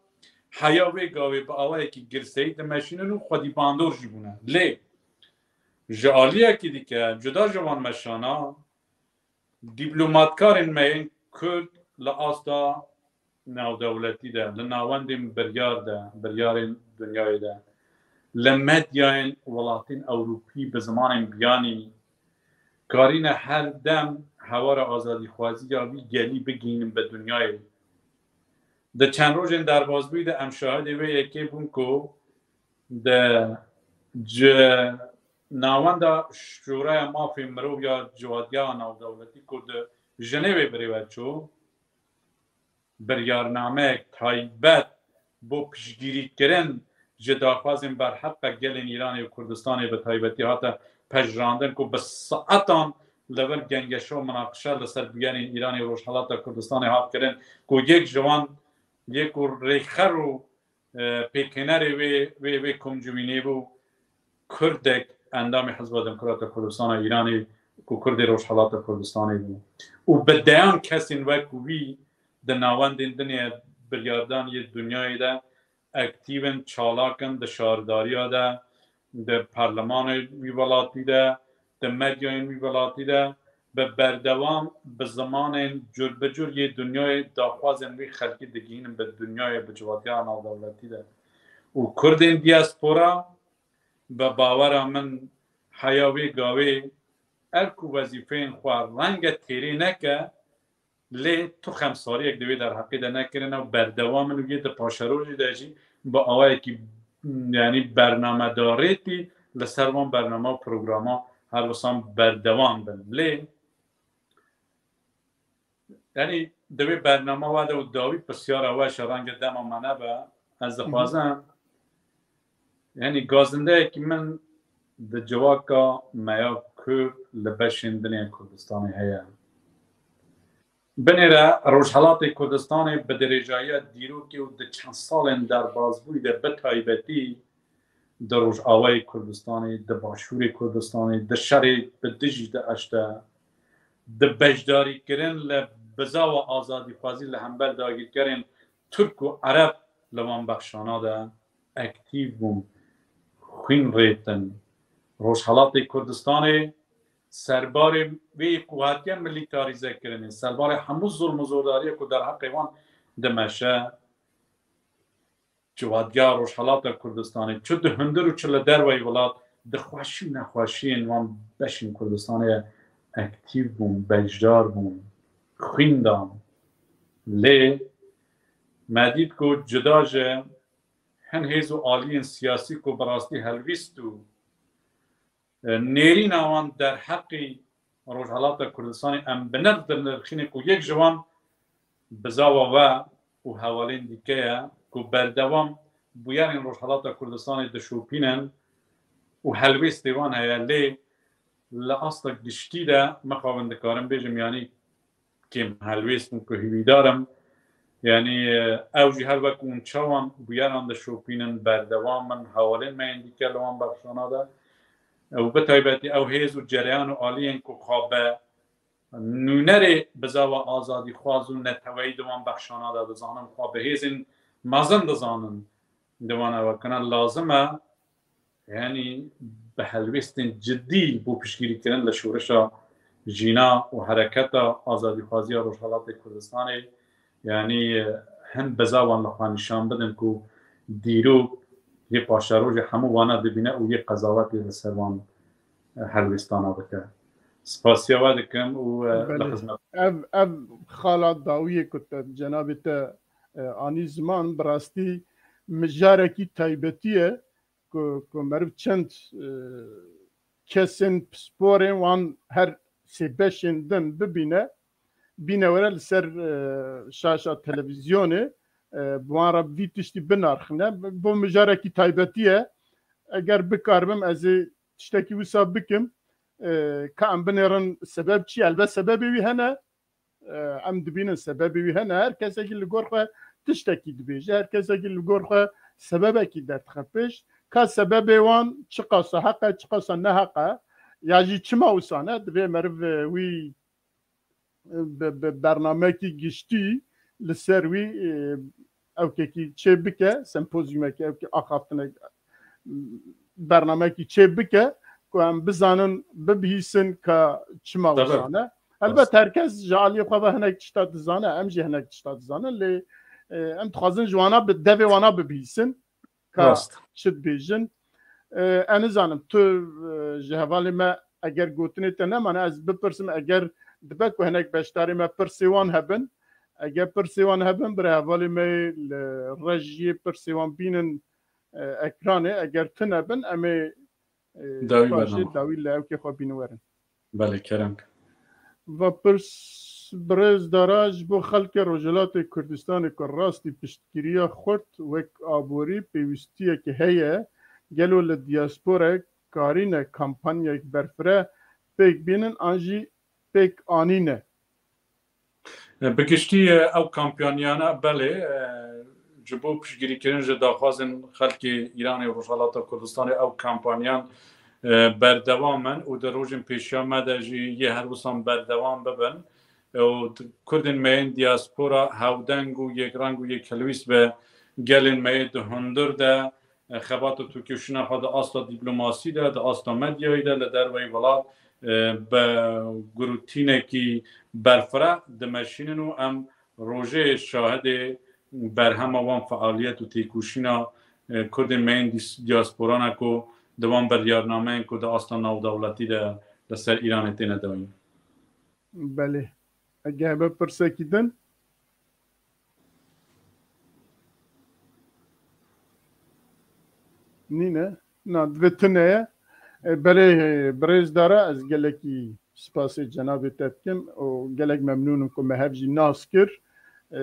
heya wê gavê bi awayekî girseyî dimeşînin û xwedî bandor jî bûne. Lê ji aliyekî dike, cuda ji wan meşana, dîplomatkarên me yên Kurd li asta navdewletî de, li navendên biryar de, biryarên dinyayê de, li medyayên welatên Ewropî bi zimanên biyanî karîne her dem hewara azadîxwazî ya vî gelî bigihînin bi dinyayê. Di çend rojên derbasbûyî de em şahidê wê yekê bûn ku di ci-, navenda Şûreya Mafê Mirov ya Civatiya Navdewletî ku di Jinêvê birêve çû, biryarnameyek taybet bo piştgirîkirin ji daxwazên berheqe gelên Îranê û Kurdistanê bi taybetî hate pejirandin ku bi saetan li vir gengeşe û minaqişe li ser bûyerên Îranê û Rojhelata Kurdistanê hat kirin ku yek ji wan yê ku rêxer û, e, pêkhênerê wê, wê, wê komcivînê bû, Kurdek endamê Hizba Demokrata Kurdistana Îranê ku Kurdê Rojhelata Kurdistanê bû û bi deyan kesên wek wî di navendên dinê biryardaniyê dinyayê de aktîv in, çalak in, di şaredariya de, di parlemanê wî welatî de, di medyayên wî welatî de, bi berdewam bi zimanên cur bi cur yê dinyayê daxwazên wî xelkî digihînin bi dinyayê, bi civatiya navdewletî de. Û Kurdên diaspora, bi bawera min, heya wê gavê, her ku wezîfeyên xwe renge têrê neke, lê tu xemsariyek di wê derheqê de nekirine û berdewam in û yê di paşerojê de jî bi awayekî, yanî bernamedarêtî li ser van bername û programa her wisan berdewam bin. Lê, yanî di wê bernama we de û dawî pirsyara we ji renge dema me nebe, ez Hı hı. dixwazim, yanî gazindeyekî min di civaka me ya Kurd li beşên din ên Kurdistanê heye. Binêre Rojhelatê Kurdistanê bi dirêjayiya dîrokê û di çend salên derbazbûyî de, bi taybetî di Rojavayê Kurdistanê, di Başûrê Kurdistanê, di şerê bi dijî DAIŞ de, di beşdarîkirin li bizawa azadîxwazî li hember dagirkerên Tirk û Ereb li van bexşana de aktîf bûm, xwîn rêtin. Rojhelatê Kurdistanê serbarê wê ku hatiye milîtarîzekirinê, serbarê hemû zulm û zordariyê ku derheqê wan dimeşe, civatiya Rojhelata Kurdistanê, çi di hundir û çi li derveyî welat, di xweşî û nexweşiyên wan beşên Kurdistanê aktîf bûm, beşdar bûm, xwîn dam. Lê me dît ku cuda ji hin hêz û aliyên siyasî ku bi rastî helwîst û, e, nêrîna wan derheqî Rojhelata Kurdistanê em bi nirx dinirxînin ku yek ji wan bizawa we û hevalên dîke ye ku berdewam bûyerên Rojhelata Kurdistanê dişopînin û helwêstê wan heye, lê li asta giştî de mixabin dikarim bêjim, yanî kêm helwêst in ku hîvîdar im. Yanî, e, ew jî her wek hûn çawan bûyeran dişopînin, berdewam in, hevalên me yên dîke li wan bexşana de. Û bi taybetî ew hêz û cereyan û aliyên ku xwe bi nûnerê bizawa azadîxwaz û neteweyî di wan bexşana de dizanin, xwe bi hêzên mezin dizanin, di wan ew kine lazim e. Yanî bi helwêstên cidî bo piştgirîkirin li şoreşa jîna û hereketa azadîxwaziya Rojhelatê Kurdistanê, yanî hin bizawan li xwe nîşan bidin ku dîrok yê paşerojê hemû wana dibîne û yê qezawetê li ser wan, e, helwêstana bike. Spasiya we dikim û, e, li Belê. Xizmet. Ev, ev xala dawiyê ku te, cenabê te, e, anî ziman, bi rastî mijarekî taybetî ye. ku, ku meriv çend, e, kesên pisporên wan her sê beşên din bibîne, bîne were li ser, e, şaşa televîzyonê, e, bi wan re vî tiştî binarxine. Bo mijarekî taybetî ye. Eger bikaribim ez ê tiştekî wisa bikim, e, ka em binêrin sebeb çi ye? Elbet sebebê wî hene. E, em dibînin sebebê wî hene. Her kesekî li gor xwe tiştekî dibêje, her kesekî li gor xwe sebebekî derdixe pêş. Ka sebebê wan çiqasa heq e, çiqasa neheq e, ya jî çima wisa ne, divê meriv, e, wî, e, bi, bi bernamekî giştî li ser wî, e, ewkekî çê bike, sempozyumekî, ewkî axaftinek, bernamekî çê bike ku em bizanin, bibihîsin ka çima Tabii. wisa ne. Elbet Rast. her kes ji aliyê xwe ve hinek tişta dizane, em jî hinek tişta dizanin, lê, e, em dixwazin ji wana bi, devê wana bibihîsin ka Rast. çi dibêjin. E, ez nizanim, tu, e, ji hevalê me eger gotinê te nemane, ez bipirsim, eger dibe ku hinek beşdarê me pirsê wan hebin, eger pirsê wan hebin, birê hevalê me yê li rejiyê pirsê wan bînin, e, ekranê, eger tune bin, em ê, e, Dawî paşê bername. dawî li ewkê xwe bînin werin. Belê, kerem. Va pirs, birêz Dara, ji bo xelkê Rojhilatê Kurdistanê ku rastî piştgiriya xurt wek aborî pêwîstiyeke heye, gelo li diasporayê karîne kampanyayek berfireh pêk bînin an jî pêk anîne? Bi giştî, e, ew kampaniyane belê, e, ji bo piştgirîkirin ji daxwazên xelkê Îranê û Rojhelata Kurdistanê ew kampaniyan, e, berdewam in û di rojên pêşiya me de jî yê her wisan berdewam bibin. E, û t-, Kurdên me yên diaspora hevdeng û yekreng û yekhelwîst bi gelên me yê di hundir de, e, xebata têkoşîna xwe di asta dîplomasî de, di asta medyayê de, li derveyî welat, e, bi gurûtînekî berfireh dimeşînin û em rojê şahidê berhema wan fealiyet û têkoşîna, e, Kurdên me yên dis-, diasporan e ku di wan biryarnameyên ku di asta navdewletî de li ser Îranê têne dayîn. Belê. Ege hebe pirsekî din? Nîne. Na, divê tune ye. E, belê, e, birêz Dara, ez gelekî spasê cenabê te dikim û gelek memnûn im ku me hev jî nas kir. E,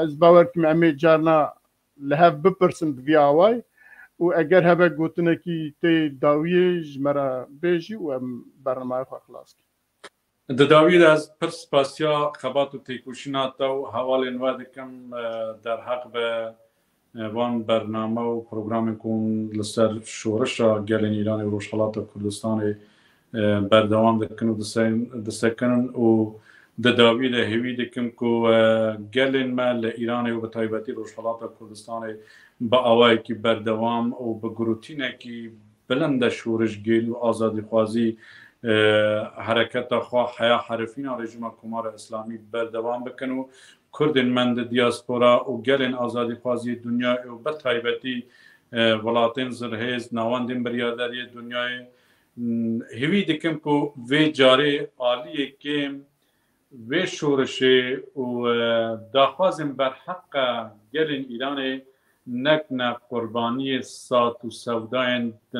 ez bawer dikim em ê carna li hev bipirsin bi vî awayî û eger hebe gotinekî tê dawiyê ji me re bêjî û em bernameyê xwe xilas kin. Di dawî de ez pir spasiya xebat û têkoşîna te û hevalên we dikim, e, derheq bi, e, van bername û programên ku hûn li ser şoreşa gelên Îranê û Rojhelata Kurdistanê, e, berdewam dikin û dise-, disekinin û di dawî de hêvî dikim ku, e, gelên me li Îranê û bi taybetî Rojhelata Kurdistanê bi awayekî berdewam û bi girotînekî bilind de şorişgêrî û azadîxwazî, e, hereketa xwe heya herifîna rejîma Komara Îslamî berdewam bikin û Kurdên me di diaspora û gelên azadîxwaziyê dinyayê û bi taybetî, e, welatên zirhêz, navendên biryardariyê dinyayê, m, hêvî dikim ku vê carê aliyê kêm vê şoreşê û, e, daxwazên berheqa gelên Îranê nekine qurbaniyê sat û sewdayên di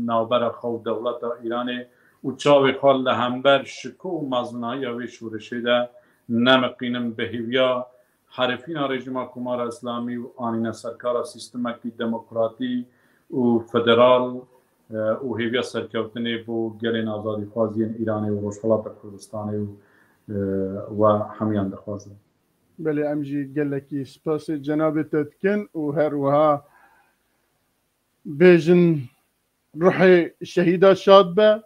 navbera xwe û dewleta Îranê û çavê xwe li hember şiko û mezinahiya vê şoreşê de nemiqînin. Bi hêviya herifîna rejîma Komara Îslamî û anîne serkara sîstemekî demokratî û federal, e, û hêviya serkeftinê bo gelên azadîxwaziyên Îranê û Rojhelata Kurdistanê û, e, we hemiyan dixwazin. Belê, em jî gelekî spasê cenabê te dikin û her wiha bêjin ruhê şehîda şad be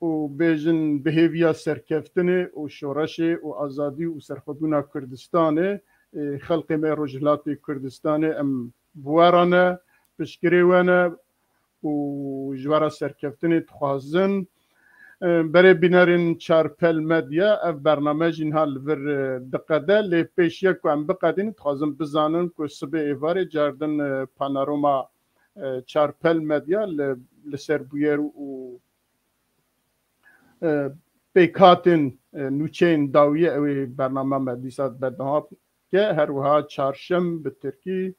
û bêjin bi hêviya serkeftinê û şoreşê û azadî û serxwebûna Kurdistanê, e, xelkê me Rojhilatê Kurdistanê em bi we re ne, piştgirê we ne û ji we re serkeftinê dixwazin. E, berê bînerên Çarpel Medya, ev bername jî niha li vir, e, diqede, lê pêşiya ku em biqedînin, dixwazim bizanin ku sibê êvarê cardin, e, Panorama, e, Çarpel Medya li, li ser bûyer û, e, pêkhatên, e, nûçeyên dawiyê ew ê bernama me dîsa berdewam ke, her wiha çarşem bi tirkî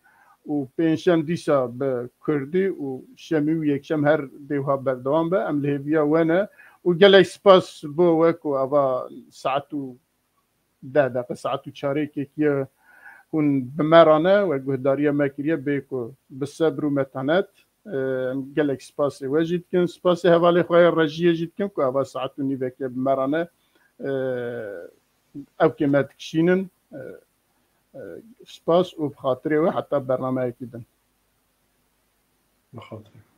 û pêncşem dîsa bi kurdî û şemî û yekşem her dê wiha berdewam be. Em li hêviya we ne û gelek spas bo we ku ava saet û deh deqe, saet û çarêkekî ye hûn bi me re ne, we guhdariya me kiriye, bê ku bi sebr û metanet, e, em gelek spasê we jî dikin, spasê hevalê xwe yê rejiyê jî dikin ku ava saet û nîveke bi me re ne, e, ewkê me dikişînin. E, e, spas û bi xatirê we heta bernameyekî din. Bi xatirê.